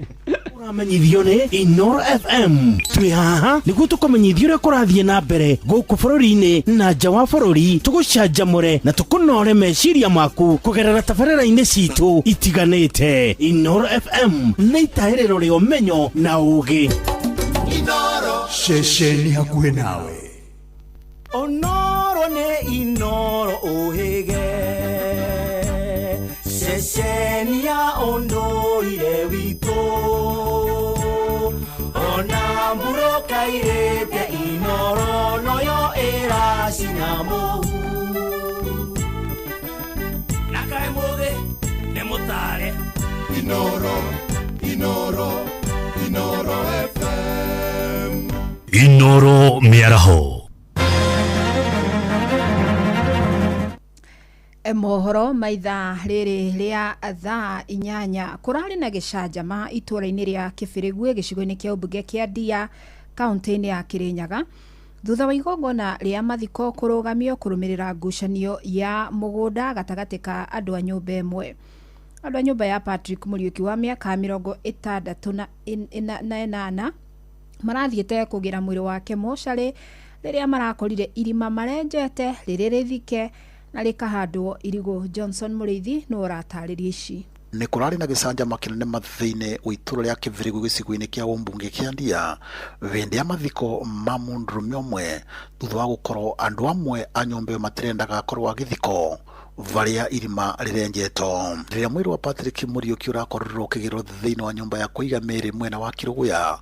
Speaker 23: Ũramenyithio nĩ Inooro FM. Twĩ haha nĩguo tũkũmenyithie ũrĩa kũrathiĩ na mbere gũkũ bũrũri-inĩ na nja wa bũrũri, tũgũcanjamũre na tũkũnore meciria maku kũgerera tabarĩra-inĩ citũ itiganĩte. Inooro FM nĩ itahĩrĩro rĩa ũmenyo na ũũgĩ.
Speaker 2: Ceceni hakuhĩ nawe.
Speaker 23: Onoro nĩ Inooro ũhĩge, ceceni ya ũndũire witũ, ona mburoka irĩte Inooro noyo ĩracina mũhu.
Speaker 2: Inoro, Inoro, Inoro FM.
Speaker 19: Inoro mĩaraho.
Speaker 1: Mohoro maitha rĩrĩ rĩa thaa 8 kũrarĩ na gĩcanjama itũũra-inĩ rĩa Kĩbĩrĩguĩ gĩcigo-inĩ kĩa ũmbunge kĩa Ndia kaunti-inĩ ya Kĩrĩnyaga thutha wa igongona rĩa mathiko kũrũgamio kũrũmĩrĩra ngucanio ya mũgũnda gatagatĩ ka andũ a nyũmba ĩmwe. Andũ a nyũmba ya Patrick Mũriũki wa mĩaka 68 marathiĩte kũgĩra mwĩrĩ wake mocarĩ rĩrĩa marakorire irima marenjete rĩrĩ rĩthike na rĩkahandwo irigũ. Johnson Mũrĩithi nĩwe ũratarĩria ici.
Speaker 5: Nĩ kũrarĩ na gĩcanjama kĩnene thĩinĩ wa itũũra rĩa Kĩbĩrĩgũ gĩcigo-inĩ kĩa ũmbunge kĩa Ndia hĩndĩ ya mathiko ma mũndũrũme ũmwe thutha wa gũkorwo andũ amwe a nyũmba ĩyo matirendaga akorwo agĩthikwo varia irima rĩrenjetwo. Rĩrĩa mwĩrĩ wa Patrick Mũriũki ũrakorirwo ũkĩgĩrwo thĩinĩ wa nyũmba ya kũiga mĩĩrĩ mwena wa Kĩrũgũya,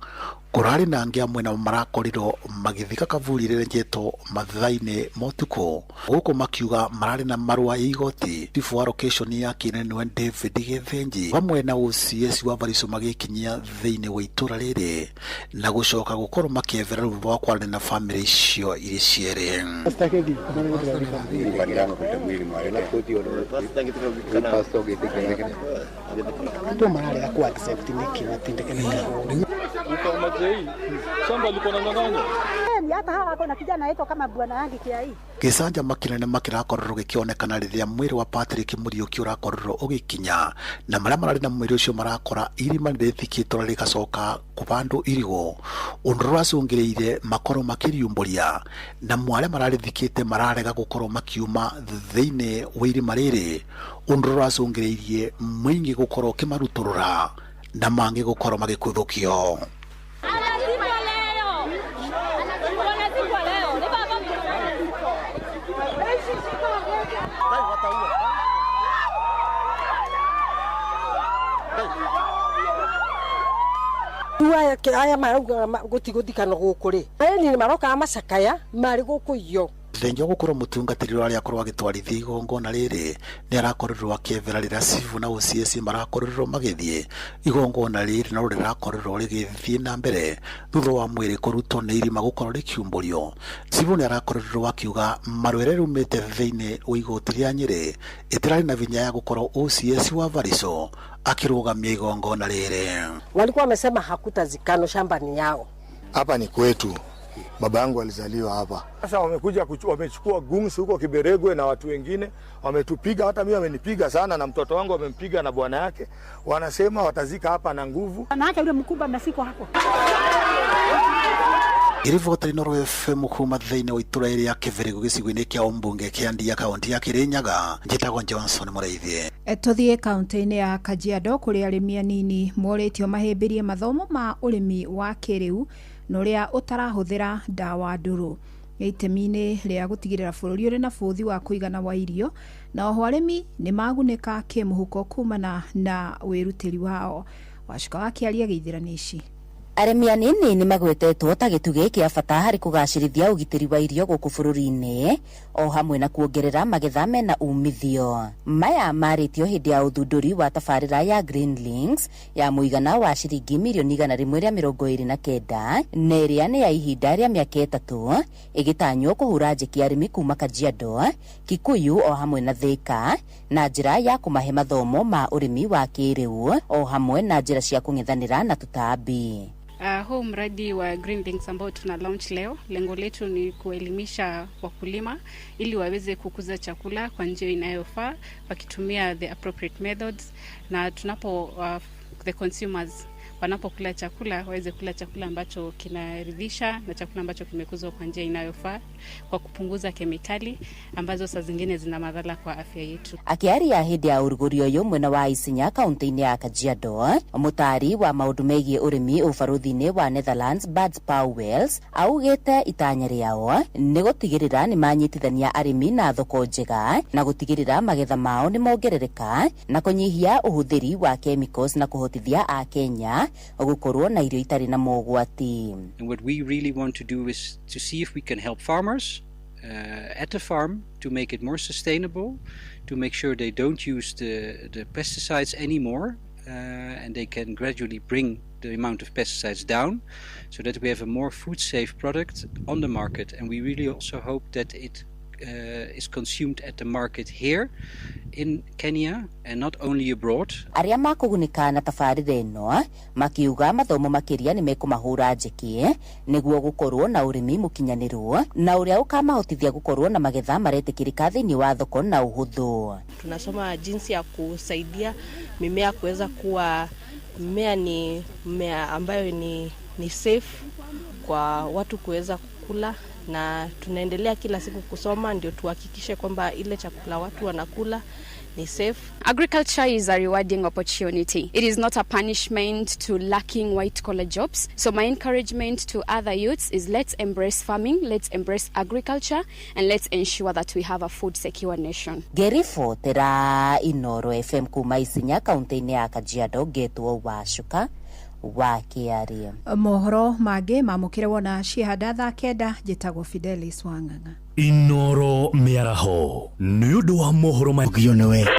Speaker 5: kũrarĩ na angĩ amwe nao marakorirwo magĩthika kavuri rĩrenjetwo mathaa-inĩ ma ũtukũ, gũkũ makiuga mararĩ na marũa ya igoti. Chifu wa location ya Kĩnene nĩwe David Gĩthĩnji hamwe na OCS wa Variso magĩkinyia thĩinĩ wa itũũra rĩrĩ na gũcoka gũkorwo makĩethera rũthutha wa kwaranĩria na bamĩrĩ icio irĩ cierĩ. Gĩcanjama kĩnene makĩrakorirwo gĩkĩonekana rĩrĩa mwĩrĩ wa Patrick Mũriũki ũrakorirwo ũgĩkinya na marĩa mararĩ na mwĩrĩ ũcio marakora irima rĩthikĩtwo na rĩgacoka kũbandwo irigũ, ũndũ ũrĩa ũracũngĩrĩirie makorwo makĩriumbũria na arĩa mararĩthikĩte mararega gũkorwo makiuma thĩinĩ wa irima rĩrĩ, ũndũ ũrĩa ũracũngĩrĩirie mũingĩ gũkorwo ũkĩmarutũrũra na mangĩ gũkorwo magĩkuthũkio.
Speaker 6: Aya marauga gũtigũthikana gũkũ rĩ, ĩni marokaga macakaya marĩ gũkũ iyo.
Speaker 5: Thengia wa gũkorwo mũtungatĩri ũrĩa akorwo agĩtwarithia igongona rĩrĩ nĩ arakorirwo akĩethera rĩrĩa cibu na OCS marakorirwo magĩthiĩ igongona rĩrĩ no rĩrakorirwo rĩgĩthiĩ na mbere thutha wa mwĩrĩ kũrutwo nĩ irima gũkorwo rĩkiumbũrio. Cibu nĩ arakorirwo akiuga marũa ĩrĩa ĩrumĩte thĩinĩ wa igoti rĩa Nyĩrĩ ĩtirarĩ na vinya ya gũkorwo OCS wa Variso akĩrũgamia igongona rĩrĩ.
Speaker 6: Walikuwa wamesema hakutazikano shambani yao.
Speaker 7: Hapa ni kwetu. Baba yangu alizaliwa hapa. Sasa wamekuja wamechukua goons huko Kiberegwe na watu wengine wametupiga, hata mimi wamenipiga sana na mtoto wangu wamempiga na bwana yake. Wanasema watazika hapa na nguvu.
Speaker 10: Na hata yule mkubwa amefika hapo.
Speaker 5: Irivota Inoro FM kuma thĩinĩ wa itũra rĩa Kĩbĩrĩgũ gĩcigo-inĩ kĩa ũmbunge kĩa Ndia kaunti ya Kĩrĩnyaga, njĩtagwo Johnson Mũrĩithi.
Speaker 1: Tũthiĩ kaunti-inĩ ya Kajiado kũrĩa arĩmi anini morĩtio mahĩmbĩrie mathomo ma ũrĩmi wa kĩrĩu na ũrĩa ũtarahũthĩra ndawa ndũrũ itemi-inĩ rĩa gũtigĩrĩra bũrũri ũrĩ na bũthi wa kũigana wa irio, na oho arĩmi nĩ magunĩka kĩmũhuko kumana na wĩrutĩri wao. Wacuka wa kĩaria gĩithĩrani ici.
Speaker 13: Arĩmi anini nĩ magwetetwo ta gĩtugĩ kĩa bata harĩ kũgacĩrithia ũgitĩri wa irio gũkũ bũrũri-inĩ o hamwe na kuongerera magetha mena umithio. Maya marĩtio hĩndĩ ya ũthundũri wa tabarĩra ya Green Links ya mũigana wa ciringi mirioni 129 na ĩrĩa nĩ ya ihinda rĩa mĩaka 3 ĩgĩtanywo kũhũra njeki arĩmi kuma Kajiado, Kikuyu o hamwe na Thika na njĩra ya kũmahe mathomo ma ũrĩmi wa kĩrĩu o hamwe na njĩra cia kũng'ethanĩra na tũtambi.
Speaker 25: Huu mradi wa Green Links ambao tuna launch leo, lengo letu ni kuelimisha wakulima ili waweze kukuza chakula kwa njia inayofaa wakitumia the appropriate methods, na tunapo the consumers wanapokula chakula waweze kula chakula ambacho kinaridhisha na chakula ambacho kimekuzwa kwa njia inayofaa kwa kupunguza kemikali ambazo saa zingine zina madhara kwa afya yetu.
Speaker 13: Akiaria hĩndĩ ya ũrugũri ũyũ mwena wa Isinya kaunti-inĩ ya Kajiado, mũtaari wa maũndũ megiĩ ũrĩmi ũbarũthi-inĩ wa Netherlands Bert Powells augĩte itanya rĩao nĩ gũtigĩrĩra nĩ manyitithania arĩmi na thoko njega na gũtigĩrĩra magetha mao nĩ mongerereka na kũnyihia ũhũthĩri wa chemicals na kũhotithia Akenya gũkorwo na irio itarĩ na mogwati.
Speaker 26: And what we really want to do is to see if we can help farmers at the farm to make it more sustainable, to make sure they don't use the pesticides anymore, and they can gradually bring the amount of pesticides down so that we have a more food safe product on the market. And we really also hope that it is consumed at the market here in Kenya and not only abroad.
Speaker 13: Arĩa makũgunĩka na tabarĩra ĩno makiuga mathomo makĩria nĩ mekũmahũra njeki nĩguo gũkorwo na ũrĩmi mũkinyanĩru na ũrĩa ũkamahotithia gũkorwo na magetha maretĩkĩrĩka thĩinĩ wa thoko na ũhũthũ.
Speaker 9: Tunasoma jinsi ya kusaidia mimea kuweza kuwa mmea ni mmea ambayo ni safe kwa watu kuweza kukula, na tunaendelea kila siku kusoma ndio tuhakikishe kwamba ile chakula watu wanakula ni safe.
Speaker 10: Agriculture is a rewarding opportunity. It is not a punishment to lacking white collar jobs. So my encouragement to other youths is let's embrace farming, let's embrace agriculture, and let's ensure that we have a food secure nation.
Speaker 13: Ngĩribotera Inoro FM kuma Isinya kaunti-inĩ ya Kajiado, ngetwo Wacuka wa Kĩaria.
Speaker 1: Mohoro mangĩ mamũkĩre wona ciehanda thaa 9. Njĩtagwo Fidelis Wang'ang'a.
Speaker 19: Inoro mĩaraho nĩ ũndũ wa mohoro
Speaker 23: nĩwe.